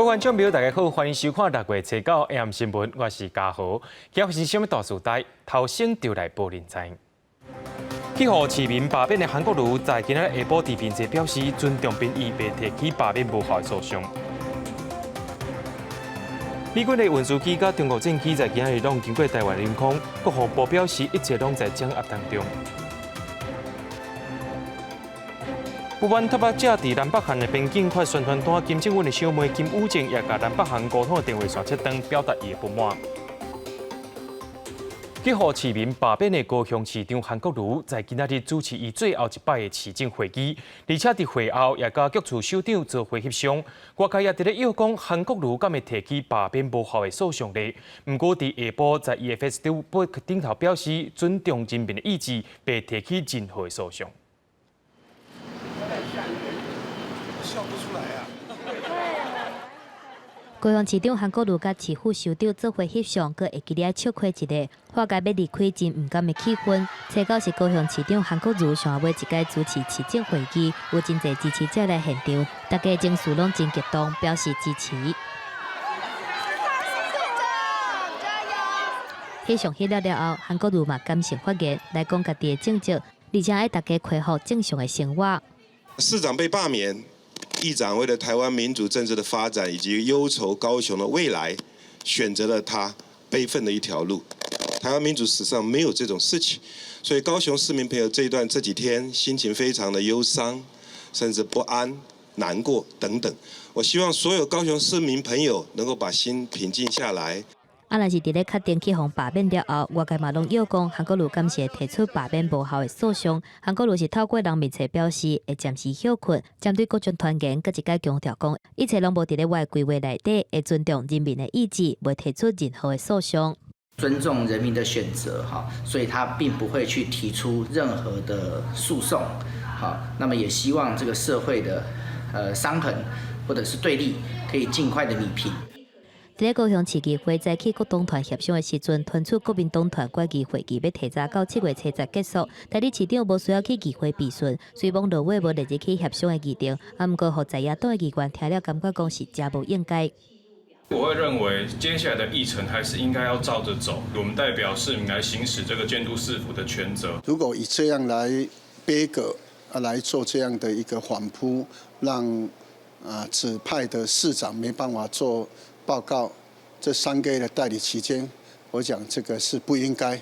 觀眾朋友，大家好，歡迎收看六月初九 AM 新聞，我是嘉豪。今日是啥物大時代？頭先就來報您知。去予市民罷免的韓國瑜，在今仔日下晡佇面前表示尊重民意，袂提起罷免無效的訴訟。美軍的運輸機佮中國戰機在今仔日攏經過台灣領空，國防部表示一切攏在掌握當中。不滿脫北者佇南北韓的邊境發宣傳單，金正恩的小妹金與正也共南北韓溝通的電話線切斷，表達伊的不滿。去予市民罷免的高雄市長韓國瑜，在今仔日主持伊最後一擺的市政會議，而且佇會後也佮局處首長做伙翕相。外界也佇咧臆講韓國瑜敢會提起罷免無效的訴訟咧。毋過佇下晡在伊的 Facebook 頂頭表示尊重人民的意志，袂提起任何的訴訟。笑不出來啊！高雄市長韓國瑜佮市府首長做伙翕相，閣會記得笑開一下，化解欲離開真毋甘的氣氛。初九是高雄市長韓國瑜上後尾一擺主持市政會議，有真濟支持者來現場，大家情緒攏真激動，表示支持。翕相翕了了後，韓國瑜嘛感性發言，來講家己的政績，而且愛大家恢復正常的生活。市長被罷免，議長為了台灣民主政治的發展以及憂愁高雄的未來，選擇了他悲憤的一條路。台灣民主史上沒有這種事情，所以高雄市民朋友這一段這幾天心情非常的憂傷，甚至不安、難過等等。我希望所有高雄市民朋友能夠把心平靜下來。啊，若是佇咧確定去予罷免了後，外界嘛攏臆講韓國瑜敢是會提出罷免無效的訴訟。韓國瑜是透過人面冊表示會暫時歇睏，針對各種傳言，閣一擺強調講，一切攏無佇咧我的規劃內底，會尊重人民的意志，袂提出任何的訴訟。尊重人民的選擇，哈，所以他並不會去提出任何的訴訟，好，那麼也希望這個社會的，傷痕或者是對立可以盡快的弭平。佇咧高雄市議會早起各黨團協商的時陣，傳出國民黨團決議會議欲提早到7月初十結束，代理市長無需要去議會備詢，雖網絡話無列入去協商的議程，啊，毋過予在野黨的議員聽了感覺講是誠無應該。我會認為接下來的議程還是應該要照着走，我們代表市民來行使這個監督市府的權責。如果以這樣來杯葛啊來做這樣的一個反撲，讓啊指派的市長沒辦法做報告，這3個月的代理期間，我講這個是不應該。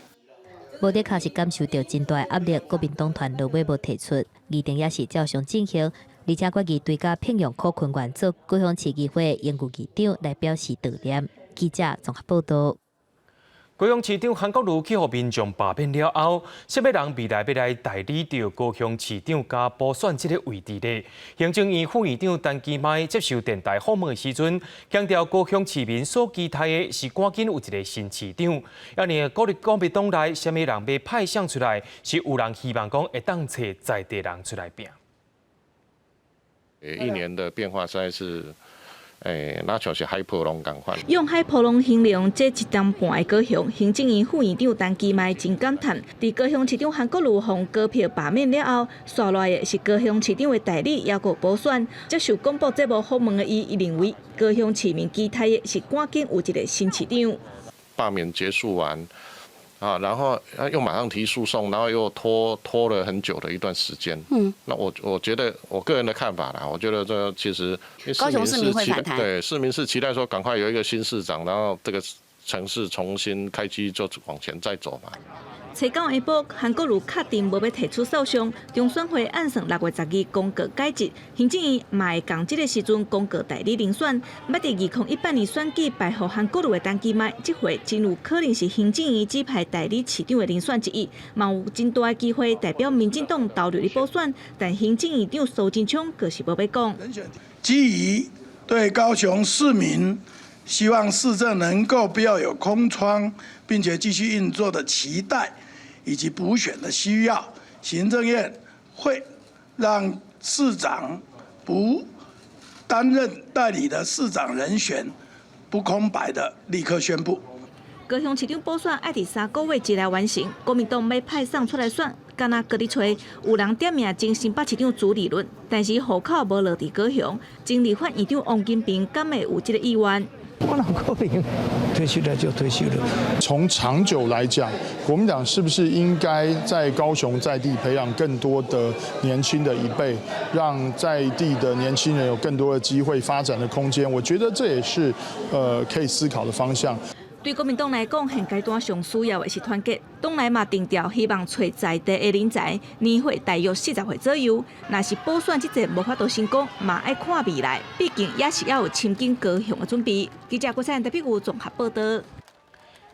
無的確是感受到真大的壓力，國民黨團落尾無提出，議程也是照常進行，而且決議追加聘用柯坤元做高雄市議會的榮譽議長來表示悼念。記者綜合報道。高雄市長韓國瑜去予民眾罷免了後，啥物人未來欲來代理著高雄市長佮補選這个位置咧？行政院副院長陳其邁接受電台訪問的時陣，強調高雄市民所期待的是趕緊有一个新市長。因為國民黨內啥物人欲派選出來，是有人希望講會當揣在地人出來拚。一年的變化實在是。欸，那像是海波浪仝款。用海波浪形容這一點半的高雄，行政院副院長陳其邁真感嘆。佇高雄市長韓國瑜予高票罷免了後，紲落來的是高雄市長的代理，猶閣補選。接受廣播節目訪問的伊，伊認為高雄市民期待的是趕緊有一个新市長。罷免結束完，啊，然後又馬上提訴訟，然後又拖了很久的一段時間。那我覺得我個人的看法啦，我覺得這其實高雄市民會反彈。對，市民是期待說趕快有一個新市長，然後這個城市重新開機就往前再走嘛。初九下晡，韓國瑜確定無欲提出訴訟，中選會按算6月12公告解職，行政院嘛會仝這个時陣公告代理人選。捌佇2018年選舉敗予韓國瑜的陳其邁，這回真有可能是行政院指派代理市長的人選之一，嘛有真大的機會代表民進黨投入去補選。但行政院長蘇貞昌閣是無欲講。基於對高雄市民希望市政能夠不要有空窗，並且繼續運作的期待，以及補選的需要，行政院會讓市長不擔任代理的市長人選不空白的立刻宣布。高雄市長補選愛佇3個月之內完成，國民黨欲派誰出來選，敢若閣咧揣，有人點名前新北市長朱立倫，但是戶口無落佇高雄，前立法院長王金平敢會有這个意願？我哪可能退休了就退休了。從長久來講，國民黨是不是應該在高雄在地培養更多的年輕的一輩，讓在地的年輕人有更多的機會發展的空間？我覺得這也是可以思考的方向。對國民黨來講，現階段上需要的是團結。黨內嘛定調，希望揣在地的人才，年歲大約40歲左右。若是補選這戰無法度成功，嘛愛看未來，畢竟也是要有深耕高雄的準備。記者郭彩特別有綜合報道。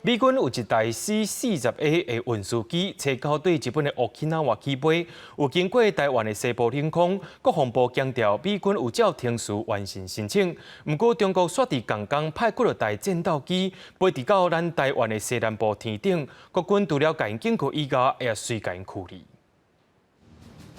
美軍有一台 C-40A 的運輸機，初九對日本的 Okinawa 起飛，有經過台灣的西部領空。國防部強調，美軍有照程序完成申請。毋過中國煞佇仝工派幾落台戰鬥機飛佇到咱台灣的西南部天頂，國軍除了共𪜶警告以外，也隨共𪜶驅離。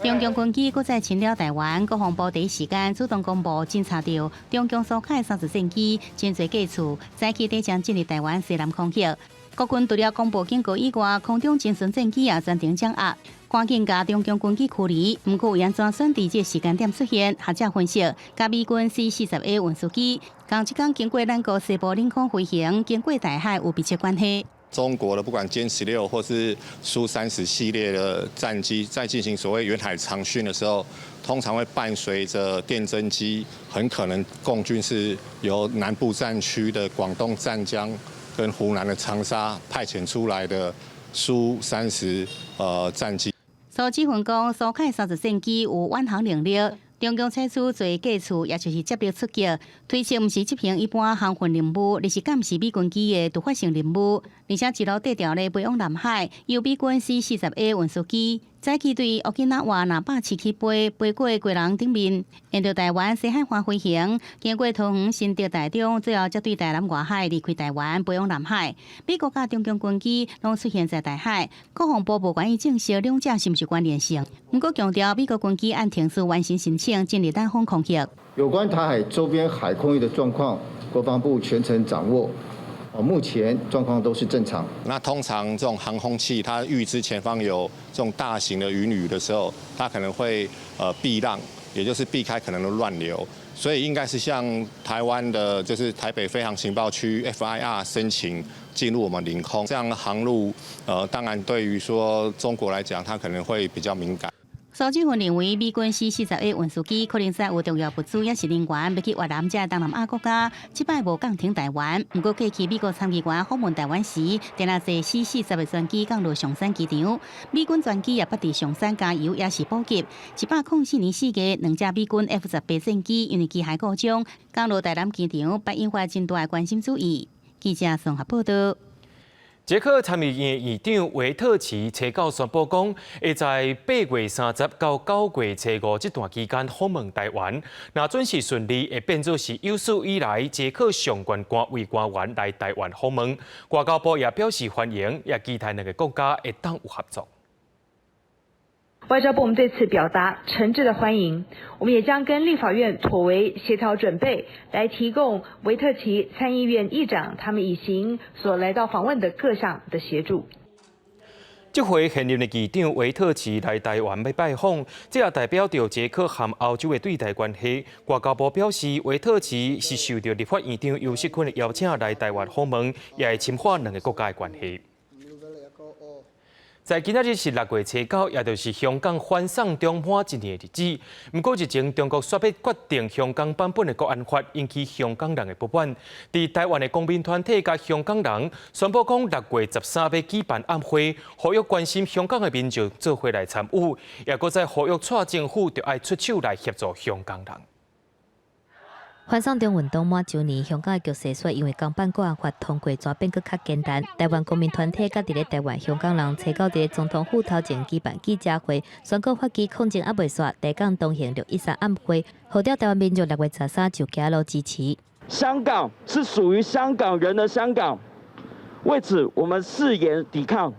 中共軍機閣再侵擾台灣，國防部第一時間主動公布偵查到中共蘇凱30戰機真濟架次，早起底將進入台灣西南空域。國軍除了公布警告以外，空中偵巡戰機也全程掌握，趕緊共中共軍機驅離。毋過為按怎選佇這個時間點出現，學者分析，共美軍 C-40A 運輸機，仝一工經過咱國西部領空飛行，經過台海有密切關係。中國的不管殲16或是蘇30系列的戰機，在進行所謂遠海長訓的時候，通常會伴隨着電偵機，很可能共軍是由南部戰區的廣東湛江跟湖南的長沙派遣出來的蘇30戰機。蘇志雲講，蘇凱三十戰機有遠航能力。中共採取濟架次，也就是接力出擊，推測毋是執行一般航訓任務，而是監視美軍機的突發性任務。而且一路低調咧飛往南海，由美軍 C-40A 運輸機早起對沖那霸市起飛，飛過基隆頂面，沿著台灣西海岸飛行，經過桃園、新竹、台中，最後才對台南外海離開台灣，飛往南海。美國佮中共軍機攏出現在台海，國防部無願意證實兩者是毋是關聯性。毋過強調，美國軍機按程序完成申請，進入咱方空域。有關台海周邊海空域的狀況，國防部全程掌握。目前狀況都是正常。那通常這種航空器，它預知前方有這種大型的雲雨的時候，它可能會避讓，也就是避開可能的亂流。所以應該是向台灣的，就是台北飛航情報區 FIR 申請進入我們領空。這樣航路，當然對於說中國來講，它可能會比較敏感。蘇志雲認為，美軍 C-40A 運輸機可能載有重要物資，抑是人員，欲去越南這東南亞國家，這擺無降停台灣。毋過過去美國參議員訪問台灣時，定定坐 C-40的專機降落松山機場，美軍專機也捌佇松山加油，抑是補給。104年4月，兩架美軍 F-18戰機因為機械故障降落台南機場，捌引發真大的關心注意。記者綜合報道。捷克參議院議長維特奇初九宣布講，會在8月30到9月初5這段期間訪問台灣。若準是順利，會變做是有史以來捷克上懸官位官員來台灣訪問。外交部也表示歡迎，也期待兩个國家會當有合作。外交部，我們對此表達誠摯的歡迎。我們也將跟立法院妥為協調準備，來提供維特奇參議院議長他們一行所來到訪問的各項的協助。這回現任的議長維特奇來台灣欲拜訪，這也代表著捷克和歐洲的對台關係。外交部表示，維特奇是受著立法院長游錫堃的邀請來台灣訪問，也會深化兩个國家的關係。在今仔日是6月初9，也就是香港反送中滿一年的日子。毋過日前中國煞欲決定香港版本的國安法，引起香港人的不滿。佇台灣的公民團體佮香港人宣布講，6月13欲舉辦暗會，呼籲關心香港的民眾做伙來參與，也閣再呼籲蔡政府著愛出手來協助香港人。反送中運動滿週年，香港的局勢煞因為港版國安法通過，轉變閣較艱難。台灣公民團體佮佇咧台灣香港人，初九佇咧總統府頭前舉辦記者會，宣告發起抗爭猶未煞，台港同行613暗會，號召台灣民眾6月13就行路支持。香港是屬於香港人的香港，為此我們誓言抵抗，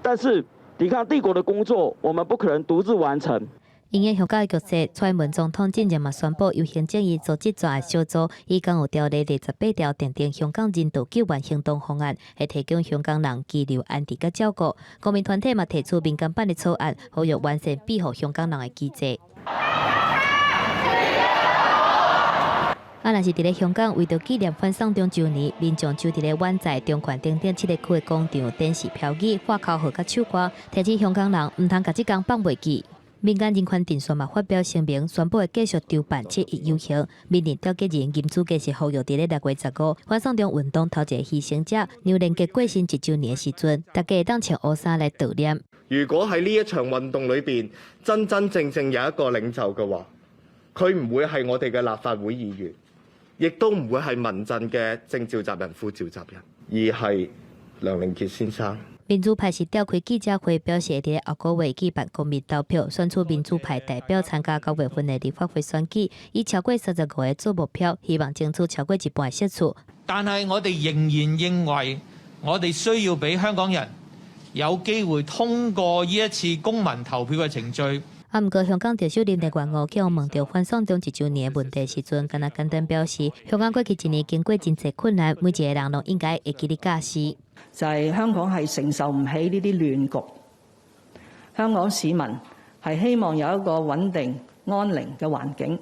但是抵抗帝國的工作，我們不可能獨自完成。因應香港局勢，蔡英文總統進前嘛宣布，由行政院組織專案小組，以港澳條例第18條訂定香港人道救援行動方案，會提供香港人居留安置佮照顧。公民團體嘛提出民間版的草案，呼籲完善庇護香港人的機制。啊，若是佇咧香港，為著紀念反送中週年，民眾就佇咧灣仔、中環等等七个區的廣場展示標語、喊口號佮唱歌，提醒香港人毋通共這工放袂記。民間人權陣線嘛發表聲明，宣布會繼續籌辦七一遊行。民陣召集人金柱繼續呼籲，佇咧6月15反送中運動頭一個犧牲者梁連杰過身一週年的時陣，大家會當穿烏衫來悼念。如果喺呢一場運動裏邊真真正正有一個領袖嘅話，佢唔會係我哋嘅立法會議員，亦都唔會係民陣嘅正召集人、副召集人，而係梁凌杰先生。民主派是召開記者會，表示會佇咧後個月舉辦公民投票，選出民主派代表參加9月份的立法會選舉，以超過35個做目標，希望爭取超過一半的席次。但係我哋仍然認為，我哋需要俾香港人有機會通過呢一次公民投票嘅程序。啊，毋過香港特首林鄭月娥去予問著反送中一週年的問題時陣，敢若簡單表示，香港過去一年經過真濟困難，每一個人攏應該會記得教訓。就係香港係承受唔起呢啲亂局，香港市民係希望有一個穩定安寧嘅環境。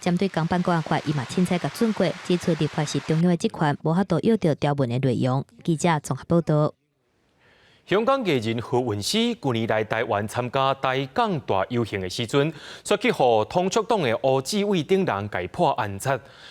針對港版國安法，伊嘛凊彩共準過，指出立法是中央的職權，無法度約著條文的內容。記者綜合報導。香港藝人何韻詩舊年來台灣參加台港大遊行的時陣，煞去予統促黨的胡志偉等人共潑紅漆。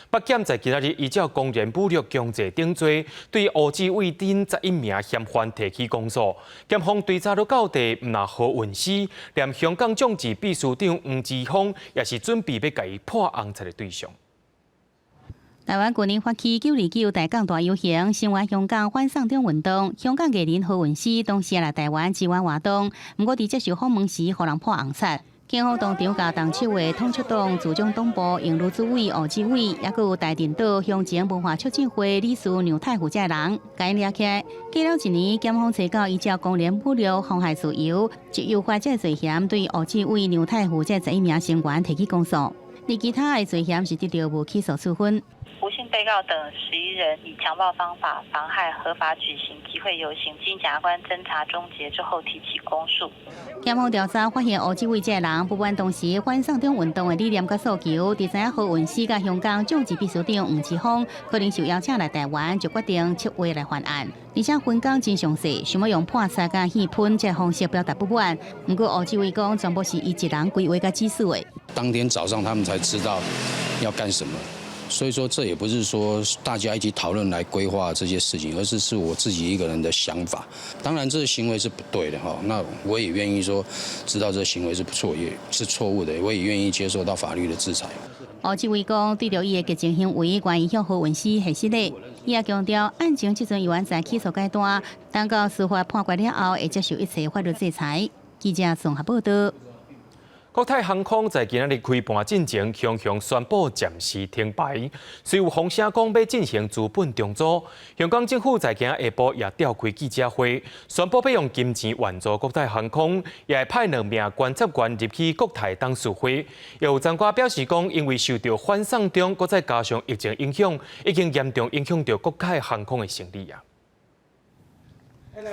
北檢在今仔日依照公然侮辱強制等罪，對胡志偉等11名嫌犯提起公訴。檢方追查落到底，毋但何韻詩，連香港眾志秘書長黃之鋒也是準備欲共伊潑紅漆的對象。台灣舊年發起929台港大遊行，聲援香港反送中運動。香港藝人何韻詩當時也來台灣支援活動，毋過佇接受訪問時，予人潑紅漆。警方當場共動手的統促黨助總黨部榮譽主委胡志偉，抑閣有大陳島鄉情文化促進會理事梁泰富這人，共𪜶掠起來。過了一年，檢方揣到依照公然侮辱、妨害自由及誘發這罪嫌，對胡志偉、梁泰富這11名成員提起公訴。而其他的罪嫌是得著無起訴處分。胡姓被告等11人以強暴方法妨害合法舉行集會遊行，經檢察官偵查終結之後提起公訴。檢方調查發現，胡志偉這個人不滿當時反送中運動的理念佮訴求，佇知影何韻詩佮香港眾志秘書長黃之鋒可能受邀請來台灣，就決定策劃來犯案。而且分工真詳細，想欲用潑漆佮戲噴這方式表達不滿。毋過胡志偉講，全部是伊一人規劃佮指使的。當天早上他們才知道要幹什麼。所以說，這也不是說大家一起討論來規劃這些事情，而是我自己一個人的想法。當然，這個行為是不對的哈。那我也願意說，知道這個行為是不錯，也是錯誤的，我也願意接受到法律的制裁。胡志偉講，對著伊的激進行為，願意向何韻詩解釋的。伊也強調，案情這陣猶原在起訴階段，等到司法判決了後，會接受一切法律制裁。記者綜合報導。國泰航空在今仔日開盤進前，雄雄宣布暫時停牌。雖有風聲講欲進行資本重組，香港政府在今仔下晡也召開記者會，宣布欲用金錢援助國泰航空，也會派兩名觀察員入去國泰董事會。有專家表示講，因為受著反送中，閣再加上疫情影響，已經嚴重影響著國泰航空的生意啊。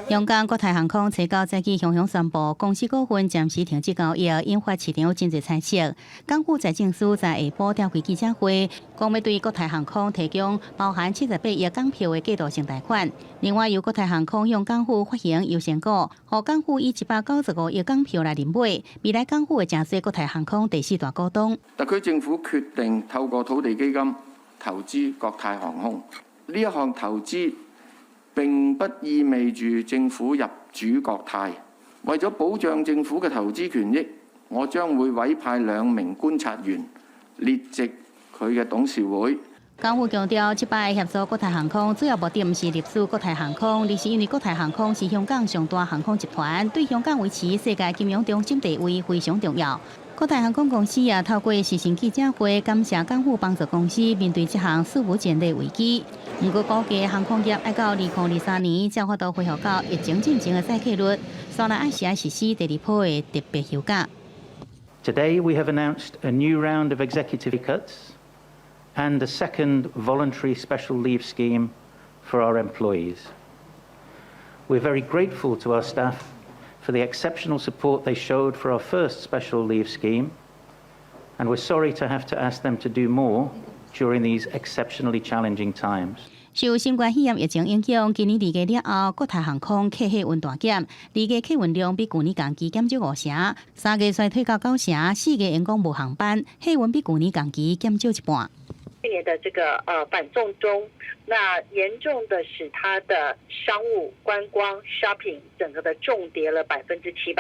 香港國泰航空初九早起雄雄宣布，公司股份暫時停止交易，引發市場真濟猜測。港府財政司在下晡召開記者會，講欲對國泰航空提供包含78億港票的過渡性貸款。另外，由國泰航空向港府發行優先股，予港府以195億港票來認買。未來港府會成做國泰航空第四大股東。特區政府決定透過土地基金投資國泰航空，呢一項投資並不意味住政府入主國泰。為咗保障政府嘅投資權益，我將會委派兩名觀察員列席佢嘅董事會。港府強調，這擺協助國泰航空主要目的毋是入主國泰航空，而是因為國泰航空是香港上大航空集團，對香港維持世界金融中心地位非常重要。國泰航空公司也透過視訊記者會，感謝港府幫助公司面對這項史無前例危機。毋過，估計航空業愛到2023年才有法度恢復到疫情進前的載客率，煞來按時愛實施第二波的特別休假。Today we have announced a new round of executive cuts and a second voluntary special leave scheme for our employees. We're very grateful to our staff for the exceptional support they showed for our first special leave scheme, and we're sorry to have to ask them to do more during these exceptionally challenging times. 受新冠肺炎疫情影響，今年二月了後，國泰航空客貨運大減，二月客運量比舊年同期減少五成，三月衰退到九成，四月因講無航班，客運比舊年同期減少一半。去年的這個反送中，那嚴重的使它的商務、觀光、shopping 整個的重跌了70-80%，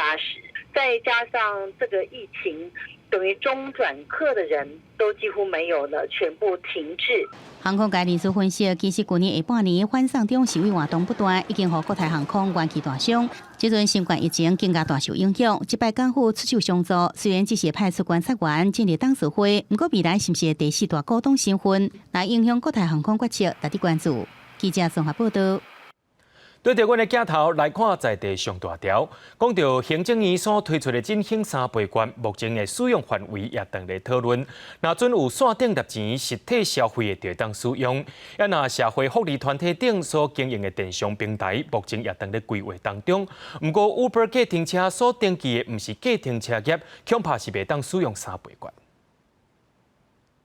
再加上這個疫情，等於中轉客的人都幾乎沒有了，全部停滯。航空界人士分析，其實舊年下半年反送中示威活動不斷，已經予國泰航空元氣大傷。這陣新冠疫情更加大受影響，這擺港府出手相助，雖然只是派出觀察員進入董事會，毋過未來是毋是第四大股東身份來影響國泰航空決策，值得關注。記者綜合報道。對著阮的鏡頭來看，在地上大條，講著行政院所推出的振興三倍券，目前的使用範圍也當咧討論。若準有線頂納錢實體消費的，就會當使用；啊，若社會福利團體等所經營的電商平台，目前也當咧規劃當中。毋過 Uber 計程車所登記的，毋是計程車業，恐怕是袂當使用三倍券。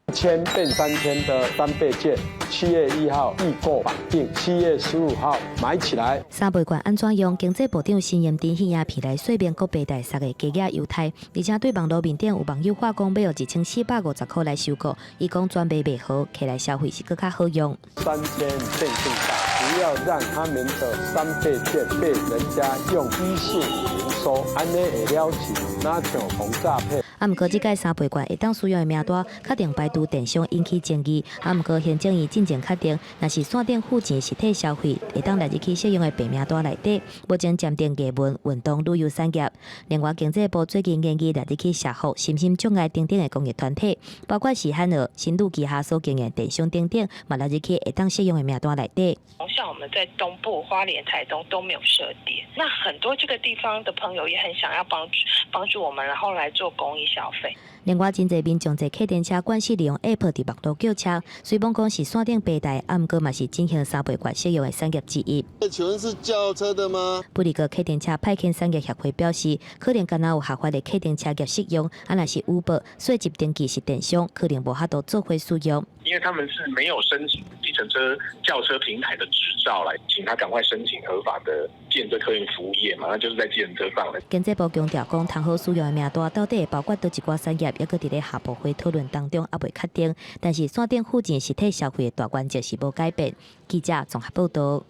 1000變3000的三倍券，7月1號預購綁定，7月15號買起來。三倍券按怎用？經濟部長陳延珍彼影片來說明各白台三個加額優待，而且對網路面頂有網友話講欲用1450塊來收購，伊講專賣袂好，起來消費是閣較好用。 3000變更大，不要讓他們的三倍券被人家用1450收，按呢會了錢，哪像防詐騙。啊，毋過這屆三倍券會當使用的名單，確定排除電商引起爭議。啊，毋過行政院進前確定，若是線頂付錢實體消費，會當列入去適用的白名單內底。目前暫定藝文、運動、旅遊產業。另外，經濟部最近研議列入去社福、身心障礙等等的公益團體，包括是漢和、新路旗下所經營電商等等，嘛列入去會當適用的名單內底。像我們在東部花蓮、台東都沒有設點，那很多這個地方的朋友也很想要幫助幫助我們，然後來做公益消費。另外，真濟民眾坐計程車慣勢利用 App 佇網路叫車，雖罔講是線頂平台，啊，毋過嘛是進行三倍券適用的產業之一。請問是叫車的嗎？不過，計程車派遣產業協會表示，可能敢若有合法的計程車業適用，啊，若是 Uber，稅籍登記是電商，可能無法度做伙使用。因為他們是沒有申請計程車叫車平台的執照，來請他趕快申請合法的計程車客運服務業嘛，那就是在計程車上了。經濟部強調講，通好使用的名單到底會包括佗一寡產業，猶閣佇咧下部會討論當中猶未確定。但是線頂付錢實體消費的大原則是無改變。記者綜合報道。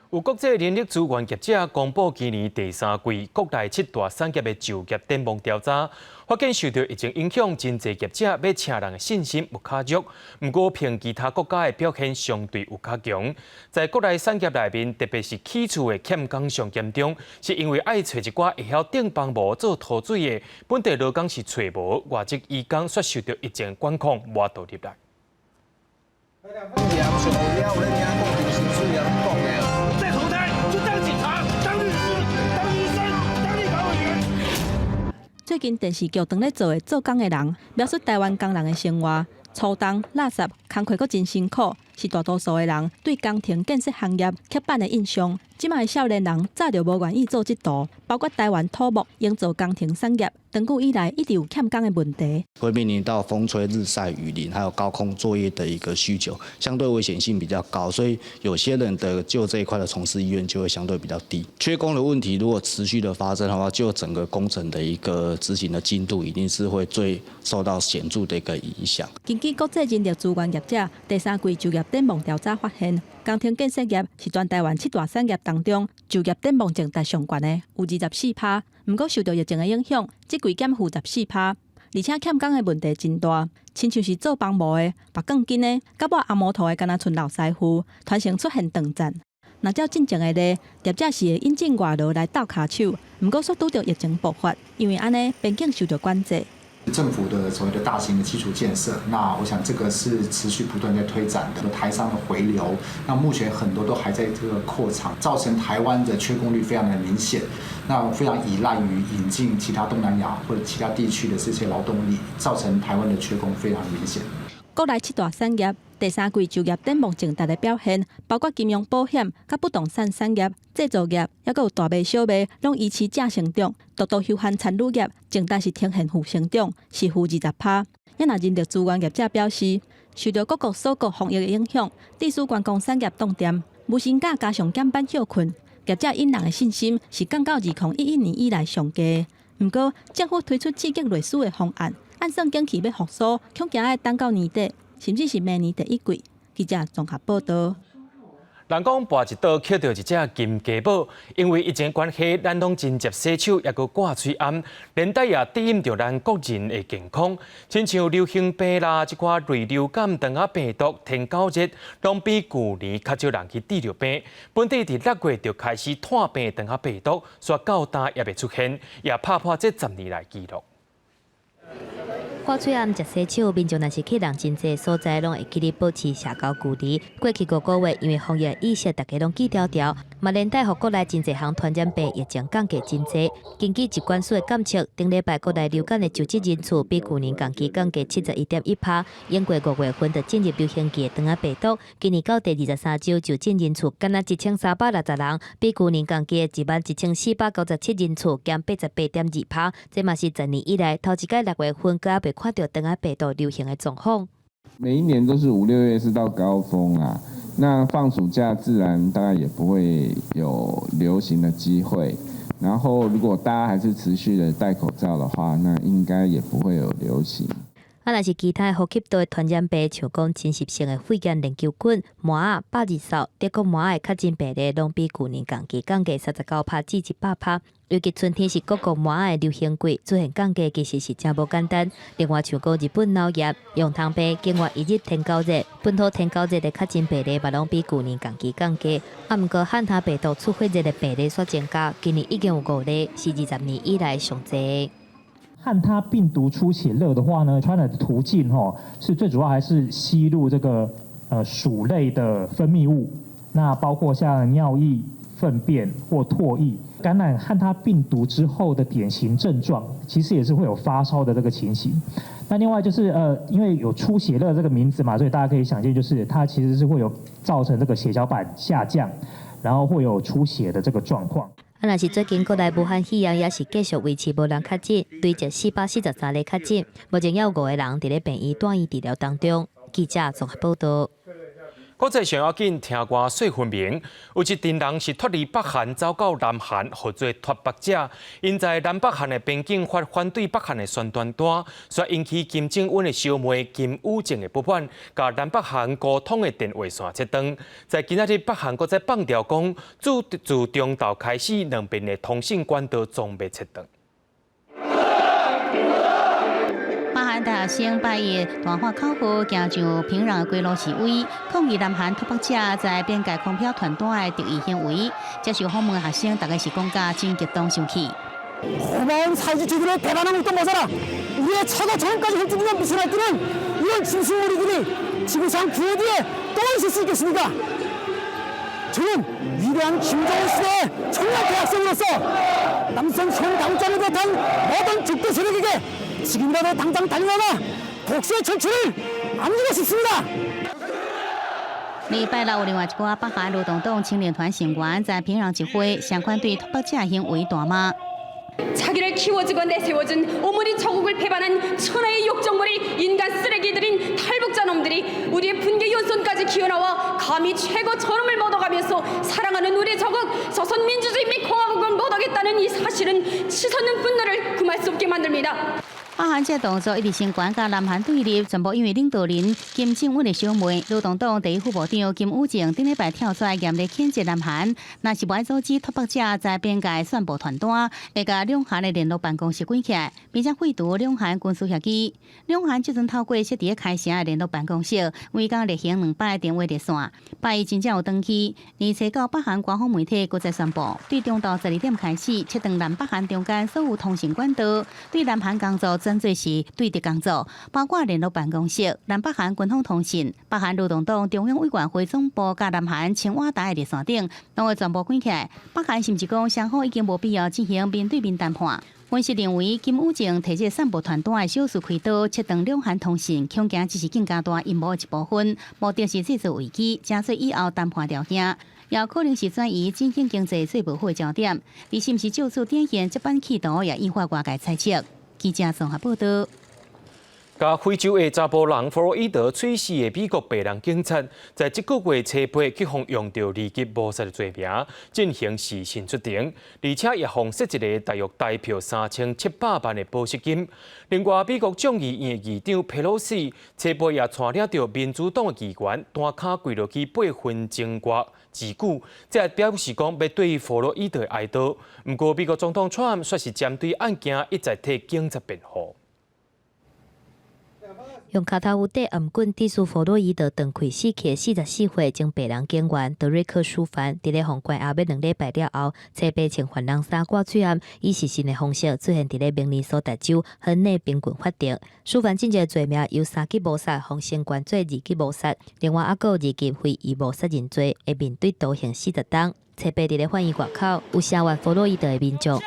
有國際人力資源業者公布今年第三季國內七大產業的就業展望調查，發現受著疫情影響，真濟業者欲請人的信心有較弱。毋過，憑其他國家的表現相對有較強。在國內產業內面，特別是起厝的欠工上嚴重，是因為愛揣一寡會曉釘房模做塗水的本地勞工是揣無，外籍移工卻受著疫情管控，無法度入來。再投胎就當警察、當律師、當醫生、當立法委員。最近電視劇當咧做的做工的人，描述台灣工人的生活，粗重、垃圾，工課閣真辛苦，是大多數的人對工程建設行業刻板的印象。這馬的少年人早就無願意做這途，包括台灣土木營造工程產業，長久以來一直有欠工的問題。會面臨到風吹日曬雨淋，還有高空作業的一個需求，相對危險性比較高，所以有些人的就這一塊的從事意願就會相對比較低。缺工的問題如果持續的發生的話，就整個工程的一個執行的進度一定是會最受到顯著的一個影響。根據國際人力資源業者第三季就業展望調查發現，工程建設業是全台灣七大產業當中就業展望淨值上懸的，有24%。毋過受著疫情的影響，這季減負14%，而且欠工的問題真大，親像是做房模的、縛鋼筋的、佮抹紅毛塗的，敢若賰老師傅，團成出現斷層。若照進前的例，業者是會引進外勞來鬥跤手，毋過卻拄著疫情爆發，因為按呢邊境受著管制。政府的所謂的大型的基礎建設，那我想這個是持續不斷在推展的。台商的回流，那目前很多都還在這個擴廠，造成台灣的缺工率非常的明顯。那非常依賴於引進其他東南亞或者其他地區的這些勞動力，造成台灣的缺工非常明顯。國內七大產業第三季就業展望重大的表現，包括金融保險、佮不動產產業、製造業，抑閣有大賣小賣，攏維持正成長。獨獨休閒餐旅業淨值是呈現負成長，是負20%。也若人力資源業者表示，受著各國鎖國防疫的影響，致使觀光產業凍定，無薪假加上減班歇睏，業者引人的信心是降到2011年以來上低。毋過，政府推出刺激內需的方案，按算景氣欲復甦，恐驚愛等到年底，甚至是明年第一季。記者綜合報道。人講跋一倒抾著一隻金雞母，因為疫情關係，咱攏真捷洗手，抑閣掛喙罨，連帶也抵熨著咱國人的健康。親像流行病啦，這寡類流感、腸仔病毒、天狗熱，攏比舊年較少人去得著病。本地佇6月就開始湠病腸仔病毒，煞到今也未出現，也拍破這10年來紀錄。掛喙罨、捷洗手，民眾若是去人真濟所在，攏會記得保持社交距離。過去5個月，因為防疫意識，大家攏記牢牢，嘛連帶予國內真濟項傳染病疫情降低真濟。根據疾管署的監測，頂禮拜國內流感的就診人數比舊年同期降低71.1%。英國5月份就進入流行季的腸仔病毒，今年到第23週就診人數干焦1360人，比舊年同期的11,497人次減88.2%。這嘛是10年以來頭一擺6月份閣猶未看著腸仔病毒流行的狀況。每一年都是五六月是到高峰啊，那放暑假自然大概也不會有流行的機會。然後如果大家還是持續的戴口罩的話，那應該也不會有流行。啊，若是其他呼吸道的傳染病，像講侵襲性的肺炎鏈球菌、麻仔、百日嗽、德國麻仔的確診病例，攏比舊年同期降低39%至100%。尤其春天是各國麻仔的流行季，出現降低其實是誠無簡單。另外，像講日本腦炎、羊湯病、境外移入天狗熱、本土天狗熱的確診病例，嘛攏比舊年同期降低。啊，毋過漢他病毒出血熱的病例煞增加，今年已經有五例，是20年以來上濟。漢他病毒出血熱的話呢，傳染的途徑吼是最主要還是吸入這個鼠類的分泌物，那包括像尿液、糞便或唾液。感染漢他病毒之後的典型症狀，其實也是會有發燒的這個情形。那另外就是因為有出血熱這個名字嘛，所以大家可以想見，就是它其實是會有造成這個血小板下降，然後會有出血的這個狀況。啊，若是最近國內武漢肺炎也是繼續維持無人確診，累計443例確診，目前猶有五個人佇咧病院住院治療當中。記者綜合報道。國際上要緊聽歌細分明，有一陣人是脫離北韓走到南韓，號做脫北者。𪜶在南北韓的邊境發反對北韓的宣傳單，煞引起金正恩的小妹金與正的不滿，共南北韓溝通的電話線切斷。在今仔日，北韓閣再放調講，自中晝開始，兩邊的通訊管道總欲切斷。北韓大學生拜一大喊口號，行上平壤的街路示威，抗議南韓脫北者在邊界空飄傳單的敵意行為。接受訪問的學生，大概是講甲真激動生氣。 고마운 사회주의를 배반하고 있던 거잖아. 우리의 처가 전까지 흔들리는 미쳐날뛰는 이런 짐승무리들이 지구상 그 어디에 또 있을 수 있겠습니까? 저는 위대한 김정은 시대의 청년 대학생으로서 남성 현 당장을 비롯한 모든 적대 세력에게 지금이라도 당장 달려나가 복수의 철추를 안기고 싶습니다. 禮拜六有另外一寡北韓勞動黨青年團成員在平壤集會，相反對脫北者行為大罵。 자기를 키워주고 내세워준 어머니 조국을 배반한 천하의 욕정머리 인간 쓰레기들인 탈북자 놈들이 우리의 분개 연손까지 기어나와 감히 최고 존엄을 못 얻어가면서 사랑하는 우리 조국 조선민주주의인민공화국을 못 얻겠다는 이 사실은 치솟는 분노를 금할 수 없게 만듭니다. 北韓這動作一直先懸佮南韓對立，全部因為領導人金正恩的小妹，勞動黨第一副部長金與正頂禮拜跳出來嚴厲譴責南韓，若是無愛阻止脫北者在邊界散布傳單，會共兩韓的聯絡辦公室關起來，並且廢除兩韓軍事協議。兩韓這陣透過設佇開城的聯絡辦公室，每工例行兩擺電話熱線，拜一真正有斷去。而且到北韓官方媒體閣再宣布，對中晝12點開始切斷南北韓中間所有通訊管道，對南韓工作。轉做是對敵工作，包括聯絡辦公室、南北韓軍方通信、北韓勞動黨中央委員會總部、佮南韓青瓦台的熱線等，攏會全部關起來。北韓甚至講雙方已經無必要進行面對面談判。分析認為，金與正提這散布傳單的小事開刀，切斷兩韓通信，恐驚只是更加大陰謀的一部分，目的是製造危機，成做以後談判條件，也可能是轉移振興經濟最無好的焦點。伊是毋是藉此展現這版企圖，也引發外界猜測。記者綜合報道。共非洲的查埔人弗洛伊德喙死的美國白人警察，在這個月初八去予用著二級謀殺的罪名進行死刑出庭，而且也予設一个大約台票3700萬的保釋金。另外，美國眾議院議長佩洛西初八也帶領著民主黨的議員單跤跪落去8分鐘外持久，這表示講欲對弗洛伊德哀悼。毋過，美國總統川普卻是針對案件一再替警察辯護。用跤頭趺底頷棍致使弗洛伊德斷氣死去的44歲前白人警員德瑞克·舒凡，佇咧予關押欲2禮拜了後，初八穿犯人衫掛喙罨，以視訊的方式出現佇咧明尼蘇達州亨內賓郡法庭。舒凡進前的罪名由三級謀殺予升懸做二級謀殺，另外猶閣有二級非預謀殺人罪，會面對徒刑40冬。初八佇咧法院外口有聲援弗洛伊德的民眾。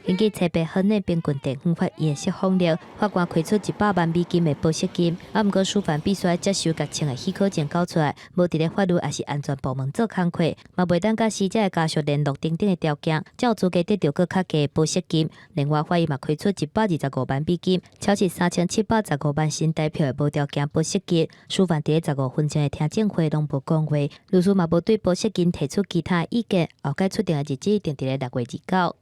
根據初八亨內賓郡地方法院的釋放令，法官開出100萬美金的保釋金，啊，毋過舒凡必須愛接受共穿的許可證交出來，無佇咧法律抑是安全部門做工課，嘛袂當佮死者的家屬聯絡等等的條件，才有資格得著閣較低的保釋金。另外，法院嘛開出125萬美金，超過3715萬新台票的無條件保釋金。舒凡佇咧15分鐘的聽證會攏無講話，律師嘛無對保釋金提出其他意見。後擺出庭的日子定佇咧6月29。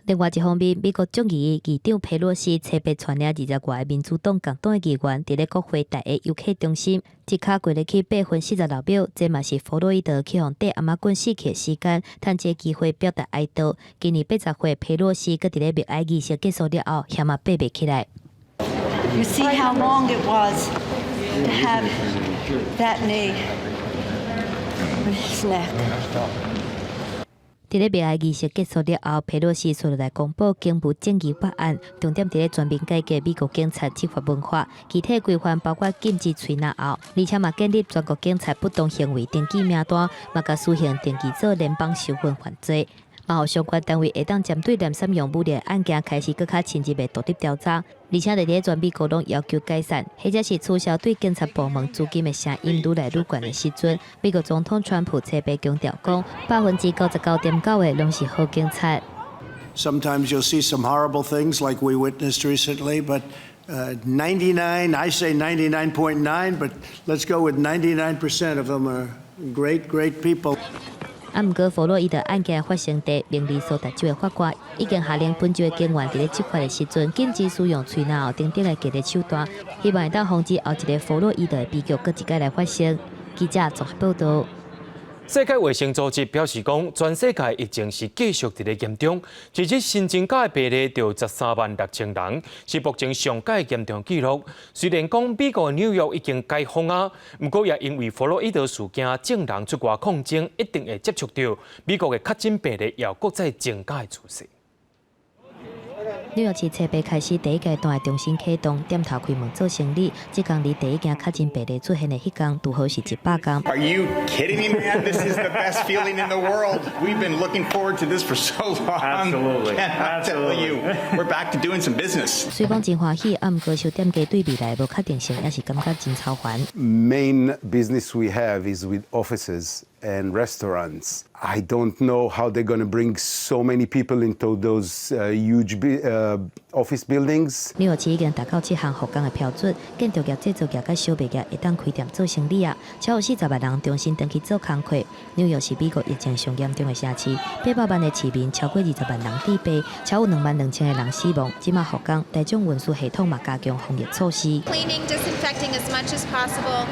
另外一方面，美國眾議院議長佩洛西初八帶領20外个民主黨共黨的議員，佇咧國會大厦遊客中心，一跤跪落去8分46秒，這嘛是弗洛伊德去予底頷仔棍死去的時間，趁這个機會表達哀悼。今年80歲佩洛西閣佇咧默哀儀式結束了後，嫌嘛爬袂起來。 You see how long it was to have that knee on his neck. 佇咧默哀儀式結束了後，佩洛西紲落來公布警務正義法案，重點佇咧全面改革美國警察執法文化，具體規範包括禁止喙嚨喉，而且嘛建立全國警察不當行為登記名單，嘛共私刑登記做聯邦收分犯罪。嘛，予相關單位會當針對濫使用武力案件開始閣較深入的獨立調查，而且佇咧全美國攏要求解散，或者是取消對警察部門資金的聲音愈來愈懸的時陣，美國總統川普初八強調講，99.9%的攏是好警察。 Sometimes you'll see some horrible things like we witnessed recently, but 99, I say 99.9, but let's go with 99% of them are great, great people. 啊，毋過弗洛伊德案件發生地明尼蘇達州的法官已經下令本州的警員佇咧執法的時陣禁止使用喙嚨喉等等的強力手段，希望會當防止後一个弗洛伊德的悲劇閣一擺來發生。記者綜合報道。世界衛生組織表示講，全世界疫情是繼續佇咧嚴重，這日新增加的病例就13萬6千人，是目前上蓋嚴重紀錄。雖然講美國紐約已經解封啊，毋過也因為弗洛伊德事件，眾人出外抗爭，一定會接觸著美國的確診病例，也有閣再增加的趨勢。紐約市初八開始第一階段的重新啟動，店頭開門做生理。這工離第一件確診病例出現的彼工，拄好是100工。 Are you kidding me, man? This is the best feeling in the world. We've been looking forward to this for so long. Absolutely. Cannot tell you. We're back to doing some business. 雖講真歡喜，啊，毋過受店家對未來無確定性，也是感覺真操煩。 Main business we have is with offices and restaurants. I don't know how they're going to bring so many people into those huge office buildings. 紐約市已經達到這項復工的標準，建築業、製造業佮小賣業會當開店做生理啊，超過40萬人重新轉去做工課。紐約是美國疫情上嚴重的城市，800萬的市民超過20萬人致病，超過2萬2千个人死亡。這馬復工，大眾運輸系統嘛加強防疫措施。 Cleaning, disinfecting as much as possible.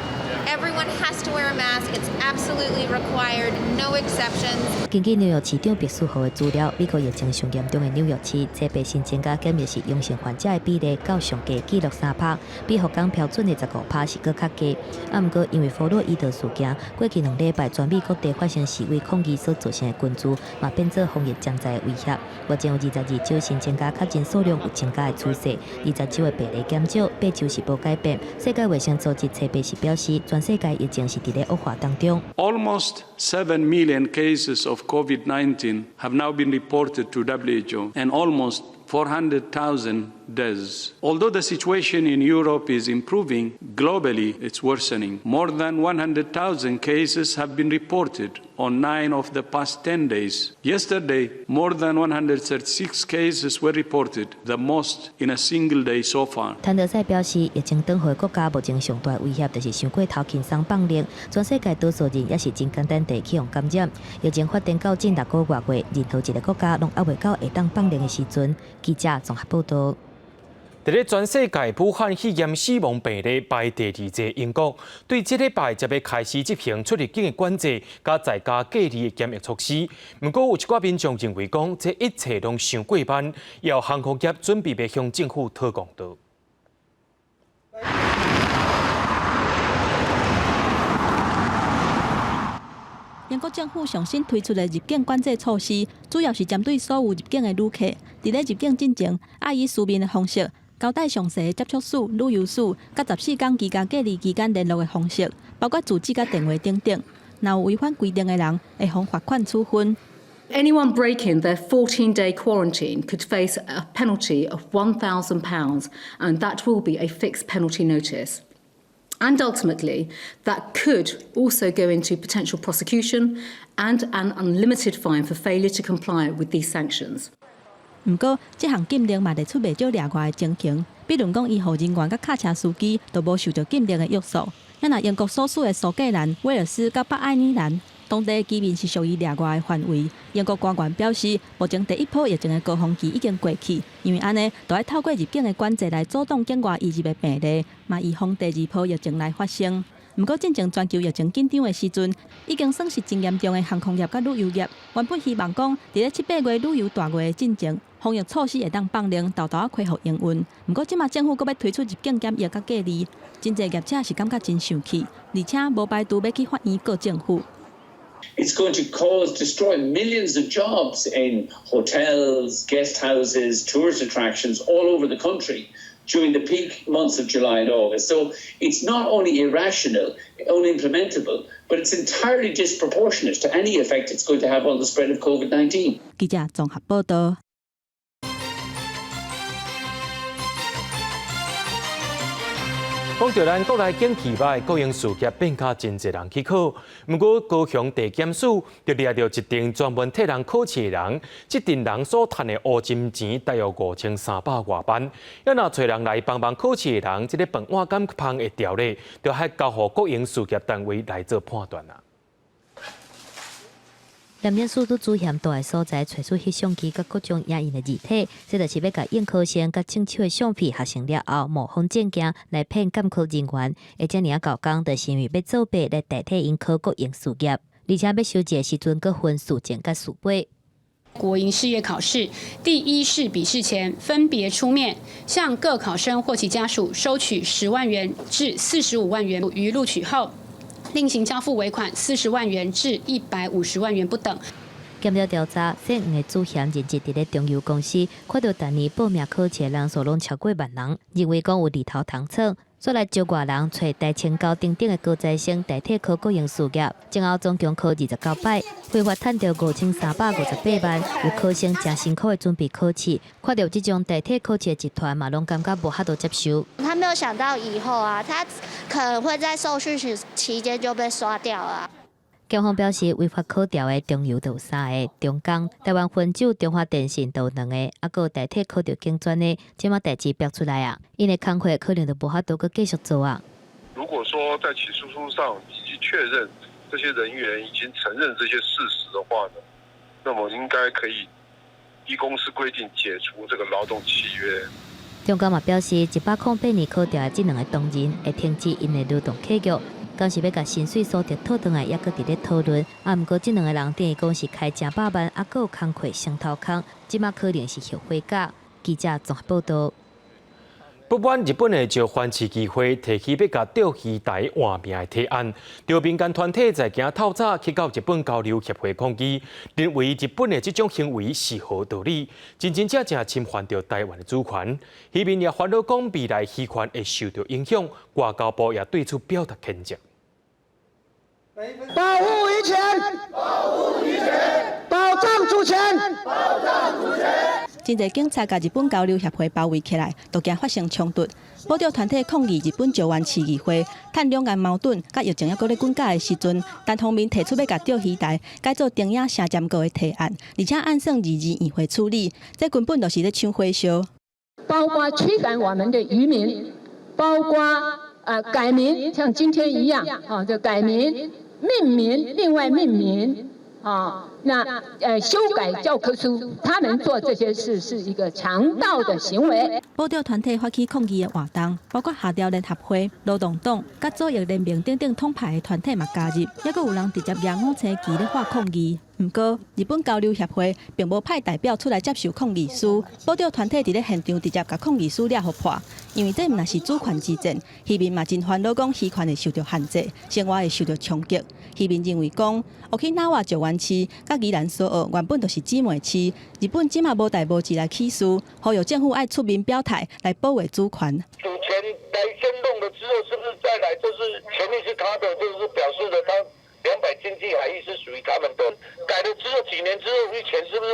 Everyone has to wear a mask. It's absolutely required, no exceptions. 根據紐約市長白思豪的資料，美國疫情上嚴重的紐約市，這禮新增加檢疫是陽性患者的比例到上低紀錄3趴，比福岡標準的15趴是閣較低。啊，毋過因為弗洛伊德事件，過去2禮拜全美各地發生示威抗議所造成的群聚，嘛變做防疫潛在的威脅。目前有22州新增加確診數量有增加的趨勢，20州的病例減少，8州是無改變。世界衛生組織冊八是表示，全世界疫情是佇咧惡化當中。 Almost 7 million cases of COVID-19 have now been reported to WHO and almost 400,000 deaths. Although the situation in Europe is improving, globally it's worsening. More than 100,000 cases have been reported on 9 of the past 10 days. Yesterday, more than 136 cases were reported, the most in a single day so far. 譚德塞表示，疫情轉予國家目前上大威脅就是傷過頭輕鬆放任，全世界多數人也是真簡單地去予感染。疫情發展到近6個外月，任何一個國家攏猶未到會當放任的時陣。記者綜合報道。佇咧全世界武漢肺炎死亡病例排第二濟英國，對這禮拜才欲開始執行出入境的管制，佮在家隔離的檢疫措施。毋過有一寡民眾認為講，這一切攏傷過慢，有航空業準備欲向政府討公道。英國政府上新推出的入境管制措施，主要是針對所有入境的旅客，佇咧入境進前，愛以書面的方式交代詳細的接觸史、旅遊史，佮14天居家隔離期間聯絡的方式，包括住址佮電話等等。若有違反規定的人，會予罰款處分。 Anyone breaking their 14-day quarantine could face a penalty of £1,000, and that will be a fixed penalty notice. And ultimately, that could also go into potential prosecution and an unlimited fine for failure to comply with these sanctions. 毋過，這項禁令嘛列出袂少例外的情形，比如講醫護人員佮卡車司機都無受著禁令的約束。啊若英國所屬的蘇格蘭、威爾斯佮北愛爾蘭當地的居民是屬於例外的範圍。英國官員表示，目前第一波疫情的高峰期已經過去，因為按呢，就愛透過入境的管制來阻擋境外移入的病例，嘛預防第二波疫情來發生。毋過，進前全球疫情緊張的時陣，已經損失真嚴重的航空業佮旅遊業，原本希望講，佇咧七八月旅遊大月的進前，防疫措施會當放寬，沓沓仔恢復營運。毋過，這馬政府閣欲推出入境檢疫佮隔離，真濟業者是感覺真生氣，而且無排除欲去法院告政府。 It's going to cause, destroy millions of jobs in hotels, guest houses, tourist attractions all over the country during the peak months of July and August. So it's not only irrational, unimplementable, but it's entirely disproportionate to any effect it's going to have on the spread of COVID-19. 記者綜合報道。講著咱國內景氣䆀，國營事業變較真濟人去考。毋過高雄地檢署就掠著一間專門替人考試的人，這陣人所趁的烏金錢大約5300外萬。啊若揣人來幫忙考試的人，這个飯碗敢芳會牢咧，就愛交予國營事業單位來做判斷啦。廉政署佇主嫌蹛的所在，揣出翕相機佮各種影印的字體，這就是欲共應考生佮正手的相片合成了後，模仿證件來騙監考人員。會遮爾仔猴工，就是因為欲作弊來代替𪜶考國營事業，而且欲收錢的時陣，閣分事前佮事尾。國營事業考試第一試筆試前，分別出面向各考生或其家屬收取10萬元至45萬元，於錄取後，另行交付尾款40萬元至150萬元不等。檢調調查，姓黃的主嫌任職佇咧中油公司，看著逐年報名考試的人數攏超過萬人，認為講有裡頭通創，煞來招外人揣台清交等等的高材生代替考國營事業，前後總共考29擺，非法趁著5358萬，有考生誠辛苦的準備考試，看著這種代替考試的集團嘛，攏感覺無法度接受。他沒有想到以後啊，他可能會在受訓期間就被刷掉了。檢方表示，違法考調的中油就有三个，中鋼、台灣汾酒、中華電信都有兩个，啊，閣有代替考著警專的，這馬代誌爆出來啊，𪜶的工課可能就無法度閣繼續做啊。如果說在起訴書上已經確認這些人員已經承認這些事實的話呢，那麼應該可以依公司規定解除這個勞動契約。中鋼嘛表示，108年考調的這兩个同仁會停止𪜶的勞動契約。敢是欲共薪水所得討轉來，猶閣佇咧討論。啊，毋過這兩个人等於講是開誠百萬，啊，閣有工課相頭空，這馬可能是後悔價。記者綜合報導。不滿日本的石垣市議會提起欲共釣魚台換名的提案，著民間團體在今透早去到日本交流協會抗議，認為日本的這種行為是何道理？真真正正侵犯著台灣的主權。漁民也煩惱講未來漁權會受著影響，外交部也對此表達譴責。保護漁權，保護漁權，保障主權，保障主權。真濟警察共日本交流協會包圍起來，都驚發生衝突。保釣團體抗議日本石垣市議會，趁兩岸矛盾佮疫情猶閣咧滾絞的時陣，單方面提出欲共釣魚台改做長野城占國的提案，而且按算22議會處理，這根本就是咧搶火燒。包括驅趕我們的漁民，包括改名，像今天一樣，啊，就改名、命名，另外命名。啊，那修改教科書，他們做這些事是一個強盜的行為。保釣團體發起抗議的活動，包括廈僑聯合會、勞動黨、佮左翼聯盟等等統派的團體嘛加入，猶閣有人直接舉五星旗咧發抗議。毋過，日本交流協會並無派代表出來接受抗議書，保釣團體佇咧現場直接共抗議書掠予破，因為這毋但是主權之戰，漁民嘛真煩惱，講漁權會受著限制，生活會受著衝擊。漁民認為講，沖繩石垣市佮宜蘭蘇澳原本就是姊妹市，日本這馬無代無誌來起事，呼籲政府愛出面表態來保衛主權。主權來先弄了之後，是不是再來就是權利是他的，就是表示了他200經濟海域是屬於他們的。改了之後幾年之後，漁權是不是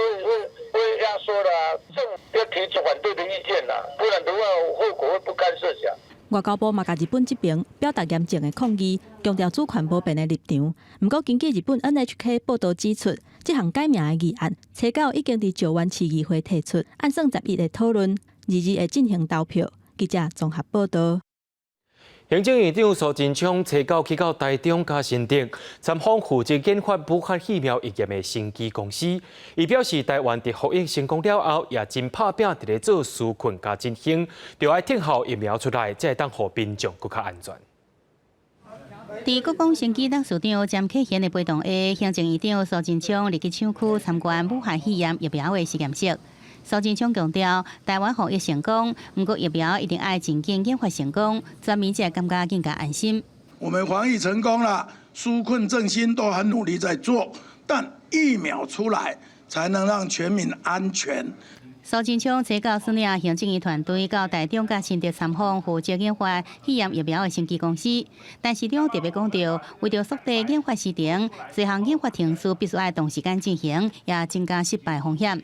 會壓縮啦？政府要提出反對的意見啦，不然的話後果會不堪設想。外交部嘛，共日本這邊表達嚴正的抗議，強調主權無變的立場。毋過，根據日本 NHK 報導指出，這項改名的議案，初九已經佇石垣市議會提出，按算11會討論，22會進行投票。記者綜合報導。行政院長蘇貞昌初九去到台中佮新竹參訪負責研發武漢疫苗疫苗的生技公司，伊表示台灣佇防疫成功了後，也真拍拚佇咧做紓困佮振興，著愛等候疫苗出來，才會當予民眾閣較安全。佇國光生技董事長詹啟賢的陪同下，行政院長蘇貞昌入去廠區參觀武漢肺炎疫苗的實驗室。蘇貞昌強調，台灣防疫成功，毋過疫苗一定愛盡緊研發成功，全民才會感覺更加安心。我們防疫成功了，紓困振興都很努力在做，但疫苗出來才能讓全民安全。蘇貞昌初九率領行政院團隊到台中佮新竹參訪負責研發肺炎疫苗的生技公司，但市長特別講著，為著縮短研發時程，這項研發程序必須愛同時間進行，也增加失敗風險。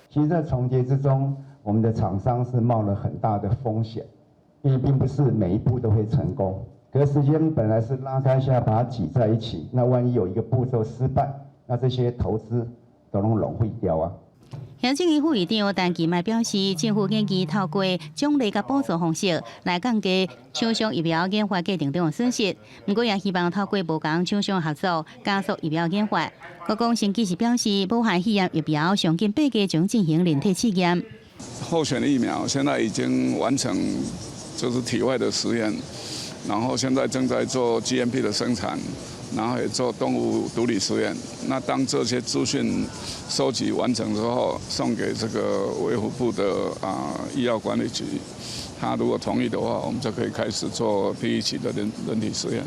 其實，在重疊之中，我們的廠商是冒了很大的風險，因為並不是每一步都會成功。可是時間本來是拉開，現在把它擠在一起，那萬一有一個步驟失敗，那這些投資都攏浪費掉啊。行政院副院長陳其邁表示，政府建議透過獎勵佮補助方式來降低廠商疫苗研發過程中的損失。毋過也希望透過無仝廠商合作，加速疫苗研發。國光生技是表示，武漢肺炎疫苗上緊8月將進行人體試驗。候選疫苗現在已經完成，就是體外的實驗，然後現在正在做 GMP 的生產。然後也做動物毒理實驗。那當這些資訊收集完成之後，送給這個衛福部的醫藥管理局，他如果同意的話，我們就可以開始做第一期的人體實驗。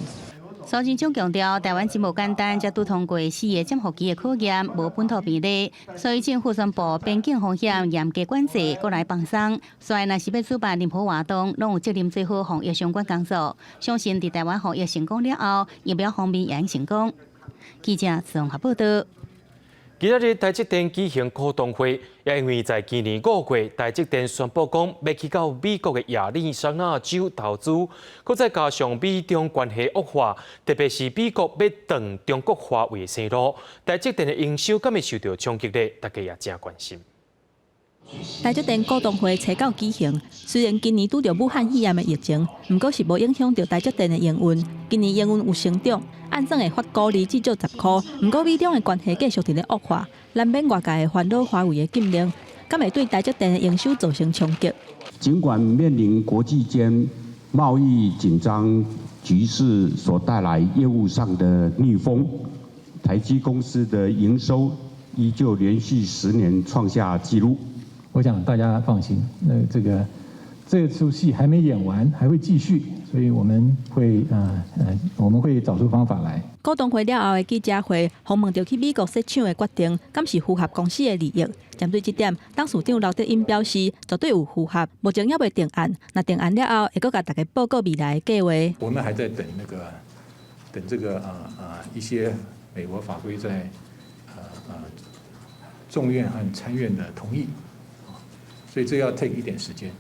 蘇貞昌強調，台灣真無簡單，才拄通過四个潛伏期的考驗，無本土病例，所以政府宣布邊境風險嚴格管制，閣來放鬆。所以，若是欲主辦任何活動，攏有責任做好防疫相關工作。相信佇台灣防疫成功了後，疫苗方面也會成功。記者綜合報導。今仔日台積電舉行股東會，也因為在今年5月，台積電宣布講欲去到美國的亞利桑那州投資，閣再加上美中關係惡化，特別是美國欲斷中國華為的生路，台積電的營收敢會受著衝擊咧？大家也誠關心。台積電股東會初九舉行，雖然今年拄著武漢肺炎的疫情，毋過是無影響著台積電的營運。今年營運有成長，按算會發股利至少10箍。毋過美中的關係繼續佇咧惡化，難免外界會煩惱華為的禁令，敢會對台積電的營收造成衝擊？儘管面臨國際間貿易緊張、全局勢所帶來業務上的逆風，台積公司的營收依舊連續10年創下紀錄。我想大家放心，那這個這齣戲還沒演完，還會繼續，所以我們會找出方法來。股東會了後的記者會，訪問著去美國設廠的決定，敢是符合公司的利益？針對這點，董事長劉德音表示，絕對有符合，目前猶未定案。若定案了後，會閣共大家報告未來的計劃。我們還在等那個，等這個一些美國法規在眾院和參院的同意，所以這要 take 一點時間。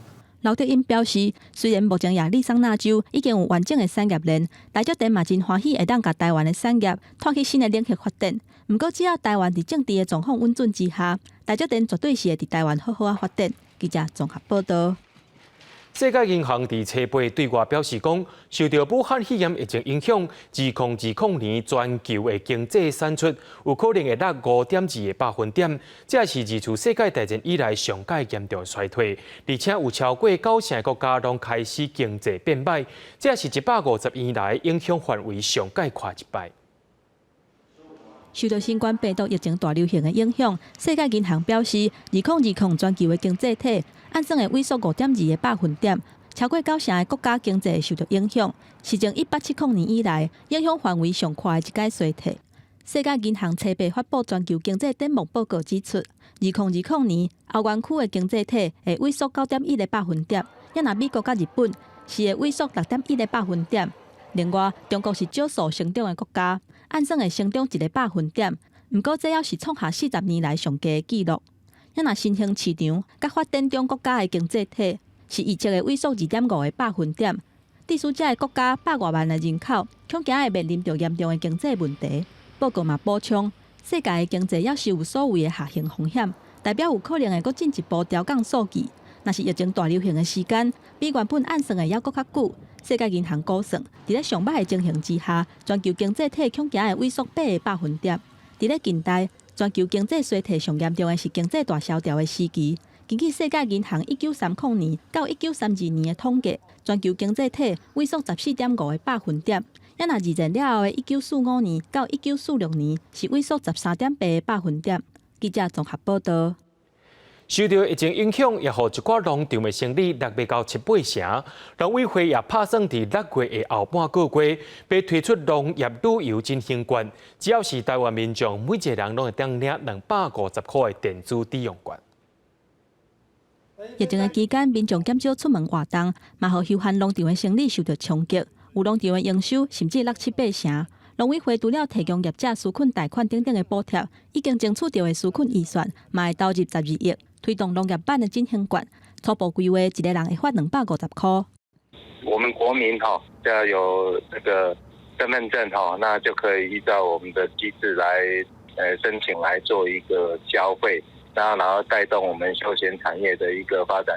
劉德音表示，雖然目前亞利桑那州已經有完整的產業鏈，台積電嘛真歡喜會當共台灣的產業拖去新的領域發展。毋過，只要台灣佇政治的狀況穩準之下，台積電絕對是會佇台灣好好仔發展。記者綜合報道。世界銀行佇初八對外表示講，受著武漢肺炎疫情影響，2020年全球的經濟產出有可能會落5.2個百分點，這是自從世界大戰以來上蓋嚴重衰退，而且有超過九成國家攏開始經濟變䆀，這是150年來影響範圍上蓋闊一擺。受到新冠病毒疫情大流行的影響，世界銀行表示，2020全球的經濟體按算會萎縮5.2個百分點，超過九成的國家經濟受到影響，是從1870年以來影響範圍上闊的一擺衰退。世界銀行初八發布全球經濟展望報告指出，2020年歐元區的經濟體會萎縮9.1個百分點，抑若美國佮日本是會萎縮6.1個百分點。另外，中國是少數成長的國家，按算會成長1個百分點。毋過，這猶是創下40年來上低的紀錄。抑若新興市場佮發展中國家的經濟體是預測會萎縮2.5個百分點。致使這个國家百外萬的人口，恐驚會面臨著嚴重的經濟問題。報告嘛補充，世界的經濟猶是有所謂的下行風險，代表有可能會閣進一步調降數據。若是疫情大流行的時間，比原本按算的猶閣較久。世界銀行估算，佇咧上䆀的情形之下，全球經濟體恐驚會萎縮8個百分點。佇咧近代，全球經濟衰退上嚴重的是經濟大蕭條的時期。根據世界銀行1930年到1932年的統計，全球經濟體萎縮14.5個百分點。抑若二戰了後的1945年到1946年是萎縮13.8個百分點。記者綜合報道。受著疫情影響，也予一寡農場的生理落袂到七八成。農委會也拍算佇6月的後半個月，欲推出農業旅遊振興券，只要是台灣民眾，每一個人攏會當領250塊的電子抵用券。疫情的期間，民眾減少出門活動，嘛予休閒農場的生理受著衝擊，有農場的營收甚至落七八成。農委會除了提供業者紓困貸款等等的補貼，已經爭取著的紓困預算，嘛會投入12億，推動農業版的振興券。初步規劃，一個人會發250塊。我們國民哈，要有這個身份證哈，那就可以依照我們的機制來申請來做一個消費，然後帶動我們休閒產業的一個發展。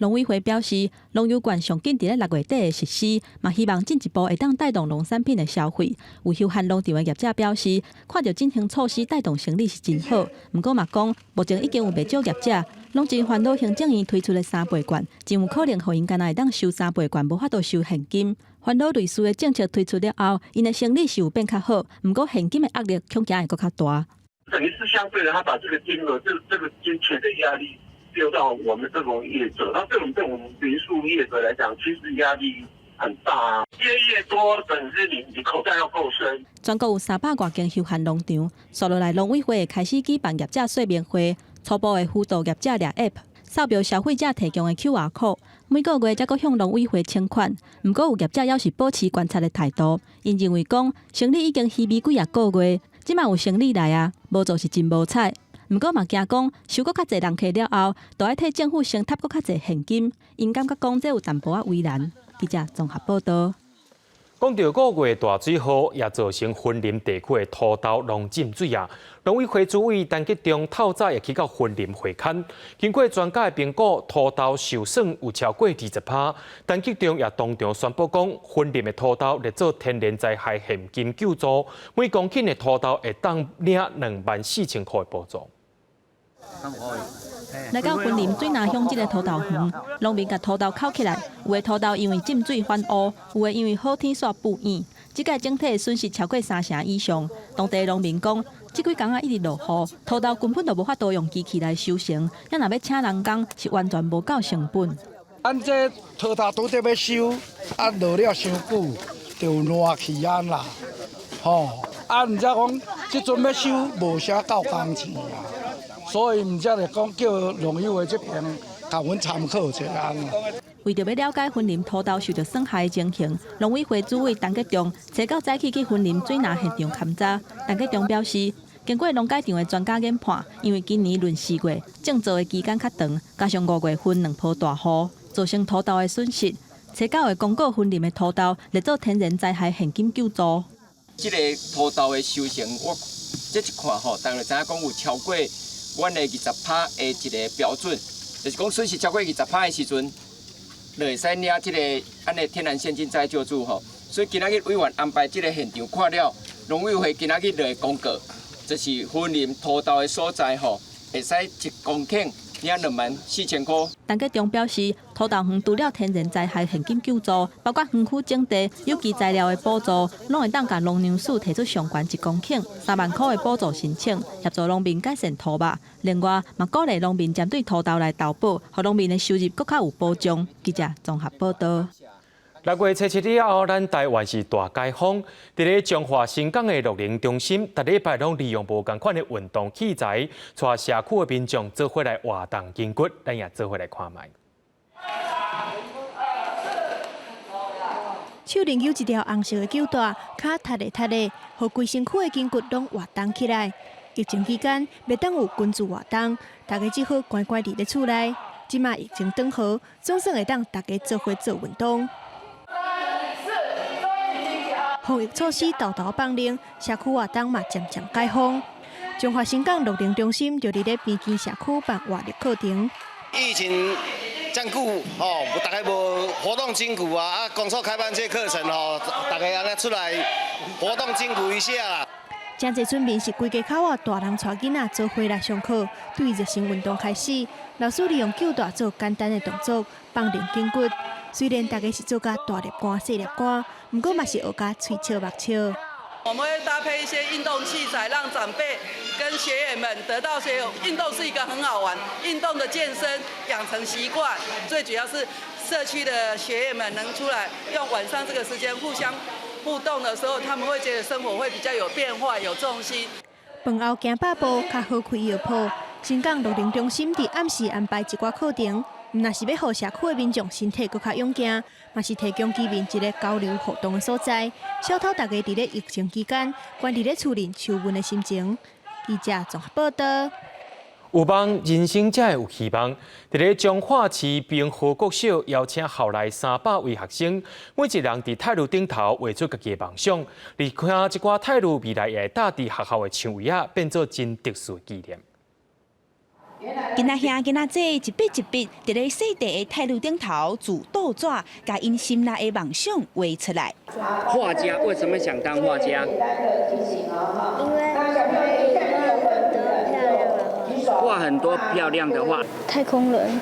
農委會表示，農遊券上緊佇咧6月底會實施，嘛希望進一步會當帶動農產品的消費。有休閒農場的業者表示，看著振興措施帶動生理是真好，毋過嘛講，目前已經有袂少業者攏真煩惱行政院推出的三倍券，真有可能予𪜶干焦會當收三倍券，無法度收現金。煩惱類似的政策推出了後，𪜶的生理是有變較好，毋過現金的壓力恐驚會閣較大。等於是相對的，他把這個金額，這個金錢的壓力丟到我們這種業者，那這種對我們民宿業者來講，其實壓力很大啊。接越多，等於你口袋要夠深。全國有300外間休閒農場，紲落來農委會會開始舉辦業者說明會，初步會輔導業者掠 App，掃描消費者提供的 QR code，每個月才閣向農委會請款。毋過有業者猶是保持觀察的態度，𪜶認為講生理已經稀微幾仔個月，這馬有生理來啊，無做是真無彩。毋過嘛驚講收閣較濟人客了後，就愛替政府先貼閣較濟現金，𪜶感覺講這有淡薄仔為難。記者綜合報道。講著五月大水禍，也造成雲林地區的土豆攏浸水啊。農委會主委陳吉仲透早也去到雲林會勘，經過專家的評估，土豆受損有超過20%。陳吉仲也當場宣布講，雲林的土豆列做天然災害現金救助，每公頃的土豆會當領24,000塊的補助。來到雲林水林鄉這个土豆園，農民共土豆抾起來，有的土豆因為浸水反烏，有的因為好天煞布軟。這屆整體損失超過三成以上。當地農民講，這幾工仔一直落雨，土豆根本就無法度用機器來收成，咱若欲請人工是完全無夠成本。咱這土豆拄著欲收，啊落了傷久就爛去啊啦，吼！啊，毋知講這陣欲收無啥夠工錢啊，所以毋才會講叫農委會這邊共阮參考一下。為著欲了解雲林土豆受著損害的情形，農委會主委陳吉仲初九早起去雲林水林現場勘查。陳吉仲表示，經過農改場的專家研判，因為今年閏四月種作的期間較長，加上五月份兩波大雨，造成土豆的損失。初九會公告雲林的土豆列做天然災害現金救助。這个土豆的收成，我這一看吼，大家知影講有超過阮的二十趴的一个標準，就是講損失超過二十趴的時陣，就會使領這个按呢天然現金災救助吼。所以今仔日委員安排這个現場看了，農委會今仔日就會公告，就是雲林土豆的所在吼，會使一公頃領24,000塊。陳吉仲表示，土豆園除了天然災害現金救助，包括園區整地、有機材料的補助，攏會當共農糧署提出上懸一公頃3萬箍的補助申請，協助農民改善土肉。另外，嘛鼓勵農民針對土豆來投保，予農民的收入閣較有保障。記者綜合報導。6月初7了後，咱台灣是大解封。佇咧彰化新港的樂齡中心，逐禮拜攏利用無仝款的運動器材，帶社區的民眾做伙來活動筋骨，咱也做伙來看覓。手裡有一條紅色的球帶，跤踢咧踢咧，予規身軀的筋骨攏活動起來。疫情期間，袂當有群聚活動，大家只好乖乖佇咧厝內。這馬疫情轉好，總算會當大家做伙做運動。防疫措施沓沓放寬，社區活動嘛漸漸解封。彰化新港樂齡中心就佇咧邊境社區辦活力課程。疫情遮久吼，大家無活動筋骨啊，啊，公所開辦這課程吼，大家按呢出來活動筋骨一下啦。誠濟村民是規家口仔大人帶囡仔做伙來上課，對熱身運動開始，老師利用球帶做簡單的動作，放練筋骨。雖然大家是做甲大粒汗、細粒汗，毋過嘛是學甲喙笑目笑。我們會搭配一些運動器材，讓長輩跟學員們得到些運動是一個很好玩，運動的健身養成習慣。最主要是社區的學員們能出來用晚上這個時間互相互動的時候，他們會覺得生活會比較有變化、有重心。飯後行百步，較好開藥鋪。新港樂齡中心佇暗時安排一寡課程。毋但是欲予社區的民眾身體閣較勇健，嘛是提供居民一个交流互動的所在，消除大家佇咧疫情期間關佇咧厝裡愁悶的心情。記者綜合報導。有夢，人生才會有希望。佇咧彰化市平和國小邀請校內300位學生，每一人佇太魯頂頭畫出家己的夢想，而且這寡太魯未來也會貼佇學校的牆圍仔，變做真特殊的紀念。囡仔兄囡仔姊，一筆一筆，佇咧細塊的太魯頂頭，自倒紙，共𪜶心內的夢想畫出來。畫家為什麼想當畫家？因為畫很多漂亮的畫。太空人。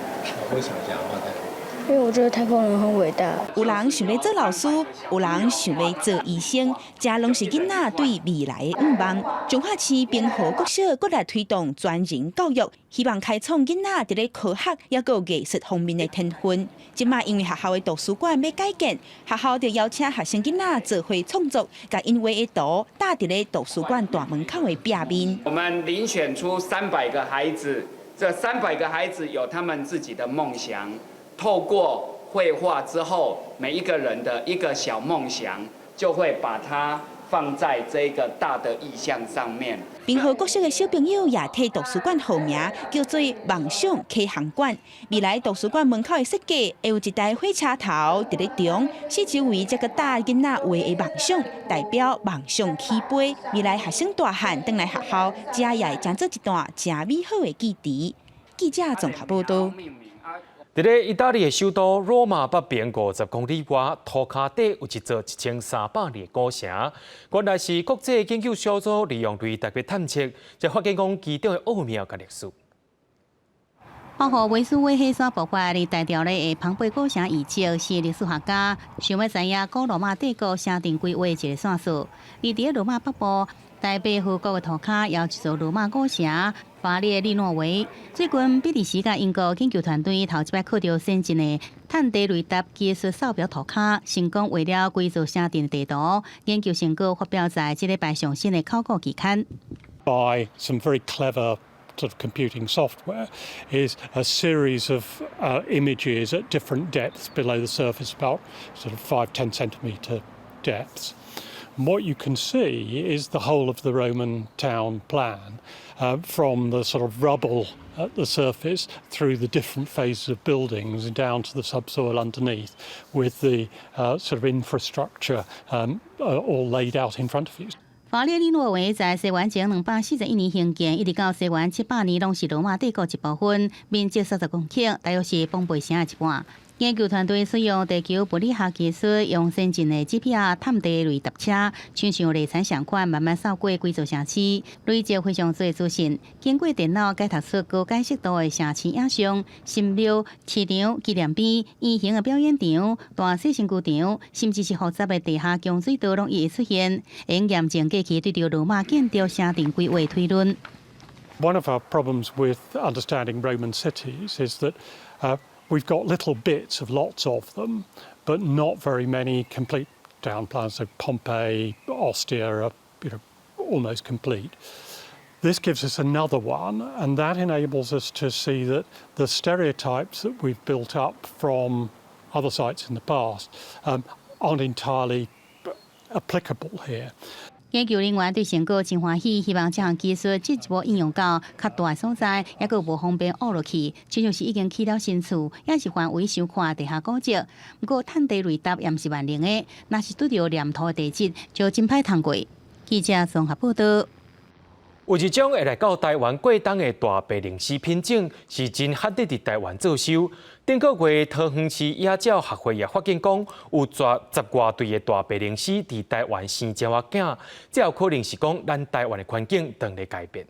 為什麼想畫太空？因為我覺得太空人很偉大。有人想欲做老師，有人想欲做醫生，這攏是囡仔對未來的願望。彰化市平和國小閣來推動全人教育，希望開創囡仔佇咧科學抑閣藝術方面的天分。這馬因為學校的圖書館欲改建，學校就邀請學生囡仔做伙創作，共𪜶畫的圖貼佇咧圖書館大門口的壁面。我們遴選出三百個孩子，這三百個孩子有他們自己的夢想。透過繪畫之後，每一個人的一個小夢想，就會把它放在這個大的意象上面。平和國小的小朋友也替圖書館號名，叫做夢想啟航館。未來圖書館門口的設計，會有一台火車頭佇咧中，四周圍才閣貼囡仔畫的夢想，代表夢想起飛。未來學生大漢轉來學校，這也會成做一段誠美好的記憶。記者綜合報導。佇咧意大利的首都羅馬北邊50公里外，塗跤底有一座1300年的古城。原來是國際研究小組利用雷達欲探測，才發現講其中的奧妙佮歷史。包括維蘇威火山爆發，佇大條咧的龐貝古城遺跡，是歷史學家想欲知影古羅馬帝國城鎮規劃一个線索。而佇咧羅馬北部大白河谷的塗跤，有一座羅馬古城法列利諾維。最近比利時佮英國研究團隊頭一擺靠著先進的探地雷達技術掃描塗跤，成功畫了規座城鎮地圖。研究成果發表在這禮拜上新的考古期刊。 By some very clever sort of computing software is a series of images at different depths below the surface, about sort of 5, 10 centimeter depths. And what you can see is the whole of the Roman town plan from the sort of rubble at the surface through the different phases of buildings and down to the subsoil underneath, with the sort of infrastructure all laid out in front of you. 法列利諾維在西元前241年興建，一直到西元700年，攏是羅馬帝國一部分，面積30公頃，大約是龐貝城的一半。研究團隊使用地球物理學技術，用先進的 GPR 探地雷達車，親像麗產相款，慢慢掃過規座城市，累積非常多資訊。經過電腦解讀出高解析度的城市影像、神廟、市場、紀念碑、圓形的表演場、大細身軀場，甚至是複雜的地下供水道，攏一一出現，會驗證過去對著羅馬建築城鎮規劃推論。 One of our problems with understanding Roman cities is that we've got little bits of lots of them, but not very many complete town plans. So Pompeii, Ostia are almost complete. This gives us another one, and that enables us to see that the stereotypes that we've built up from other sites in the past aren't entirely applicable here. 研究人員對成果真歡喜，希望這項技術進一步應用到較大的所在，猶閣無方便挖落去，親像是已經起了新厝，抑是範圍傷寬地下古蹟。毋過探地雷達也毋是萬能的，若是拄著黏土地質，就真歹通過。記者綜合報道。有一種會來到台灣過冬的大白鷺鷥品種，是真罕得佇台灣做岫。頂個月桃園市野鳥學會也發現講，有10外對的大白鷺鷥佇台灣生鳥仔囝，這有可能是講咱台灣的環境正咧改變。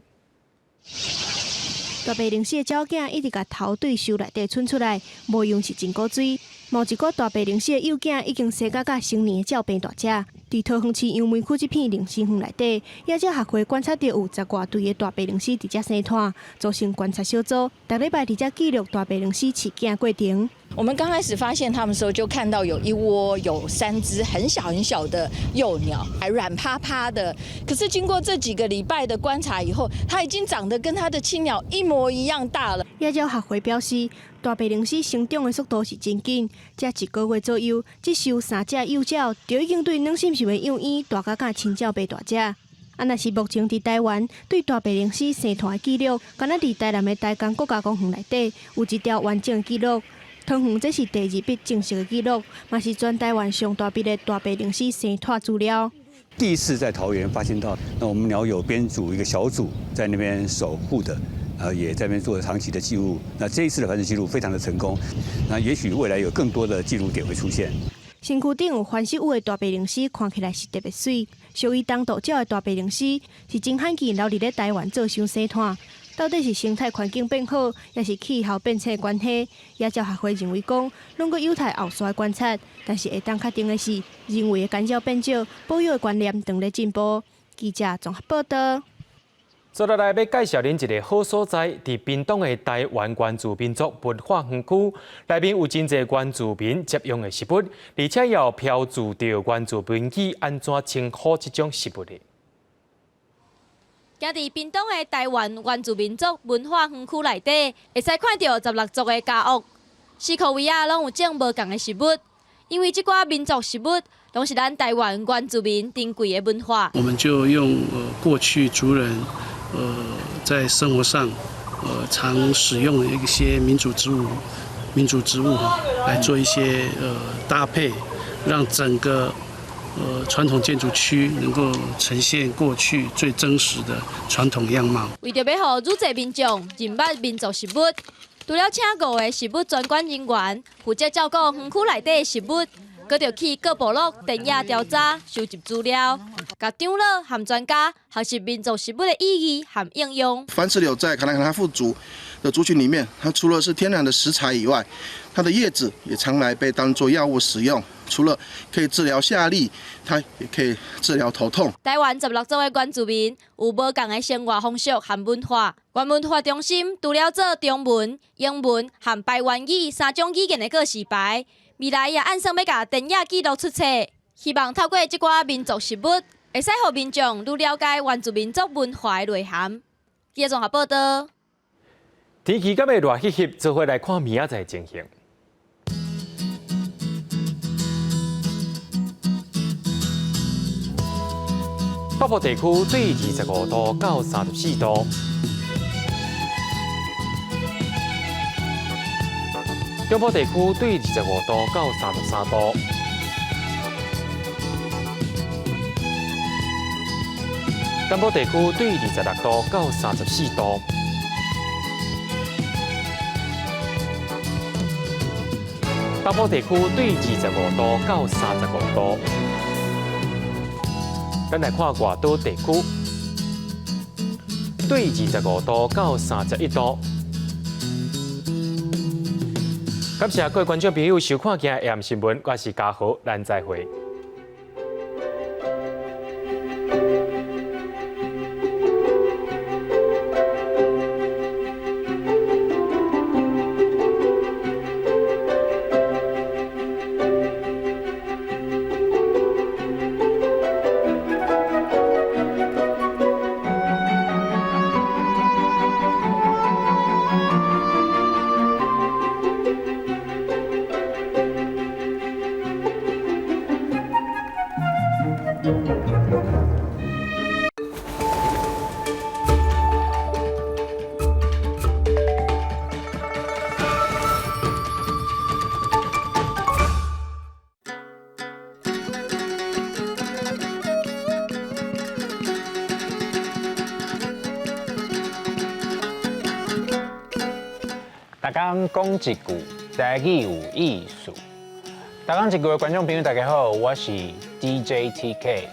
大白鷺鷥的鳥仔一直共頭對岫內底伸出來，模樣是真古錐。某一個大白鷺鷥的幼囝已經生甲佮成年的鳥般大隻。佇桃園市楊梅區這片鷺鷥園內底，野鳥學會觀察著有10外對的大白鷺鷥佇遮生湠，組成觀察小組，逐禮拜佇遮記錄大白鷺鷥飼囝過程。我們剛開始發現它們的時候，就看到有一窩有三隻很小很小的幼鳥，還軟趴趴的。可是經過這幾個禮拜的觀察以後，它已經長得跟它的親鳥一模一樣大了。野鳥學會表示，大白鷺鷥成長的速度是真緊，才一個月左右，這收三隻幼鳥就已經對軟心心的幼嬰大甲佮親鳥般大隻。啊，若是目前佇台灣對大白鷺鷥生湠的記錄，敢若佇台南的台江國家公園內底有一條完整的記錄。桃園這是第二筆正式的記錄，嘛是全台灣上大筆的大白鷺鷥生湠資料。第一次在桃園發現到，那我們鳥友編組一個小組在那邊守護的，也在那邊做長期的記錄。那這一次的繁殖記錄非常的成功，那也許未來有更多的記錄點會出現。身軀頂有繁殖羽的大白鷺鷥看起來是特別媠，屬於東渡鳥的大白鷺鷥是真罕見留佇咧台灣做岫生湠。到底是生態環境變好，抑是氣候變遷的關係？野鳥學會認為講，攏閣有待後續的觀察。但是會當確定的是，人為的干擾變少，保育的觀念正咧進步。記者綜合報道。接落來欲介紹恁一個好所在，佇屏東的台灣原住民族文化園區，內面有真濟原住民食用的食物，而且也有標註著原住民語按怎稱呼這種食物的。行佇屏東的台灣原住民族文化園區內底，會使看著16座的家屋，四箍圍仔攏有種無仝的食物，因為這寡民族食物攏是咱台灣原住民珍貴的文化。我們就用過去族人在生活上常使用的一些民族植物哈，來做一些搭配，讓整個傳統建築區能夠呈現過去最真實的傳統樣貌。為著欲予愈濟民眾認捌民族食物，除了請五个食物專管人員負責照顧園區內底的食物，閣著去各部落田野調查、收集資料，共長老和專家學習民族食物的意義和應用。番石榴在卡納卡納富族的族群裡面，它除了是天然的食材以外，它的葉子也常來被當作藥物使用。除了可以治療下痢，它也可以治療頭痛。台灣16族的原住民有無仝的生活風俗和文化。原文化中心除了做中文、英文和排灣語三種語言的告示牌，未來也按算欲共電影記錄出冊，希望透過這寡民族食物，會使予民眾愈了解原住民族文化的內涵。記者綜合報道。天氣敢會熱翕翕，做伙來看明仔載情形。北部地區對25度到34度，中部地區對25度到33度，南部地區對26度到34度，北部地區對25度到35度。咱來看外島地區，對25度到31度。感謝各位觀眾朋友收看今日 AM 新聞，我是嘉豪，咱再會。逐工講一句台語有意思。逐工一句的觀眾朋友，大家好，我是 DJ TK。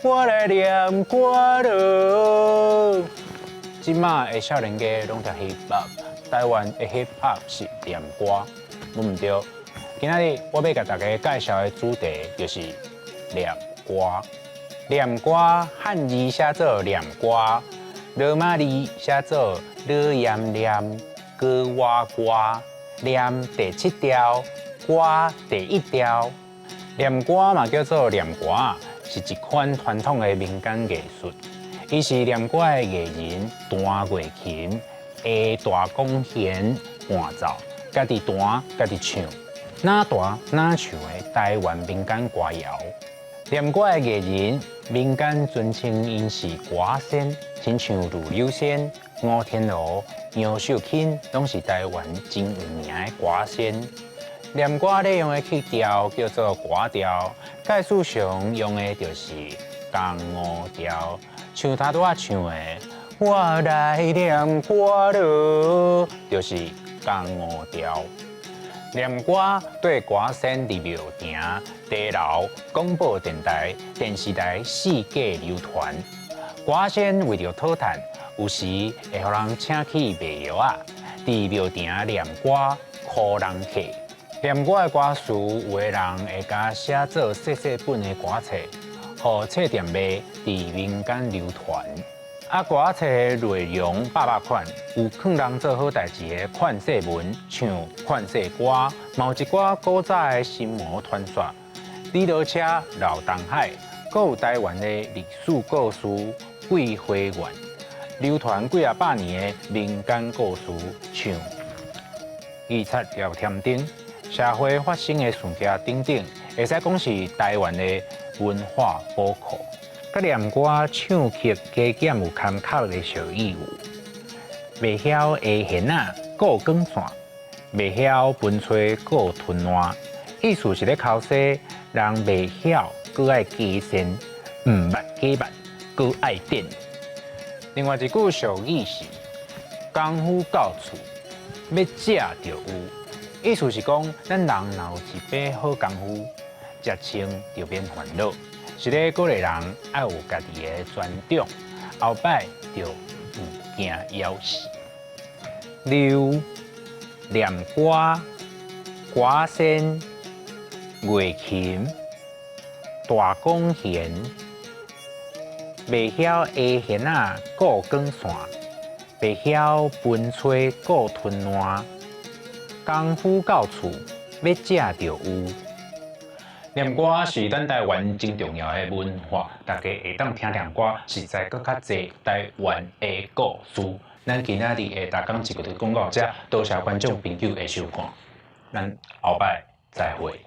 我來念歌囉。這馬的少年家攏聽 hip hop，台灣的 hip hop 是念歌，無毋對。今仔日我欲共大家介紹的主題就是念歌。念歌漢字寫做念歌，羅馬字寫做羅念念。歌活歌，念第七調，歌第一調。念歌嘛叫做念歌，是一款傳統的民間藝術。伊是念歌的藝人彈月琴、下大弓弦伴奏，家己彈家己唱，哪彈哪唱的台灣民間歌謠。念歌的藝人，民間尊稱𪜶是歌仙，親像呂柳仙、吳天羅、楊秀卿，攏是台灣真有名的歌仙。念歌咧用的曲調叫做歌調，概述上用的就是江湖調，像頭拄仔唱的《我來念歌囉》，就是江湖調。念歌對歌仙佇廟埕、茶樓、廣播電台、電視台四界流傳。歌仙為著討趁，有時會予人請去賣藥仔，佇廟埕念歌，苦人客。念歌的歌詞，有的人會共寫做細細本的歌冊，予冊店賣，佇民間流傳。啊，歌冊的內容百百款，有勸人做好代誌的勸世文，唱勸世歌，嘛有一寡古早的神魔傳說，李羅車、老東海，閣有台灣的歷史故事《桂花園》，流傳幾仔百年的民間故事，像二七廖添丁、社會發生的事件等等，會使講是台灣的文化寶庫。佮念歌唱曲加減有坎坷的小語有，袂曉下弦仔顧捲線，袂曉分吹顧吞爛，意思是咧剾洗人袂曉，閣愛加善，毋捌假捌，閣愛點。另外一句俗語是功夫到厝，欲食就有，意思是講咱人若有一把好功夫，食穿就免烦恼，是咧鼓勵人愛有家己的專長，後擺就毋驚枵死。溜、念歌、歌仙、月琴、大管弦，袂曉下弦仔顧管線，袂曉分吹顧吞爛，功夫到厝，欲食就有。念歌是咱台灣真重要的文化，大家會當聽念歌，實在閣較濟台灣的故事。咱今仔日的逐工一句就講到遮，多謝觀眾朋友的收看，咱後擺再會。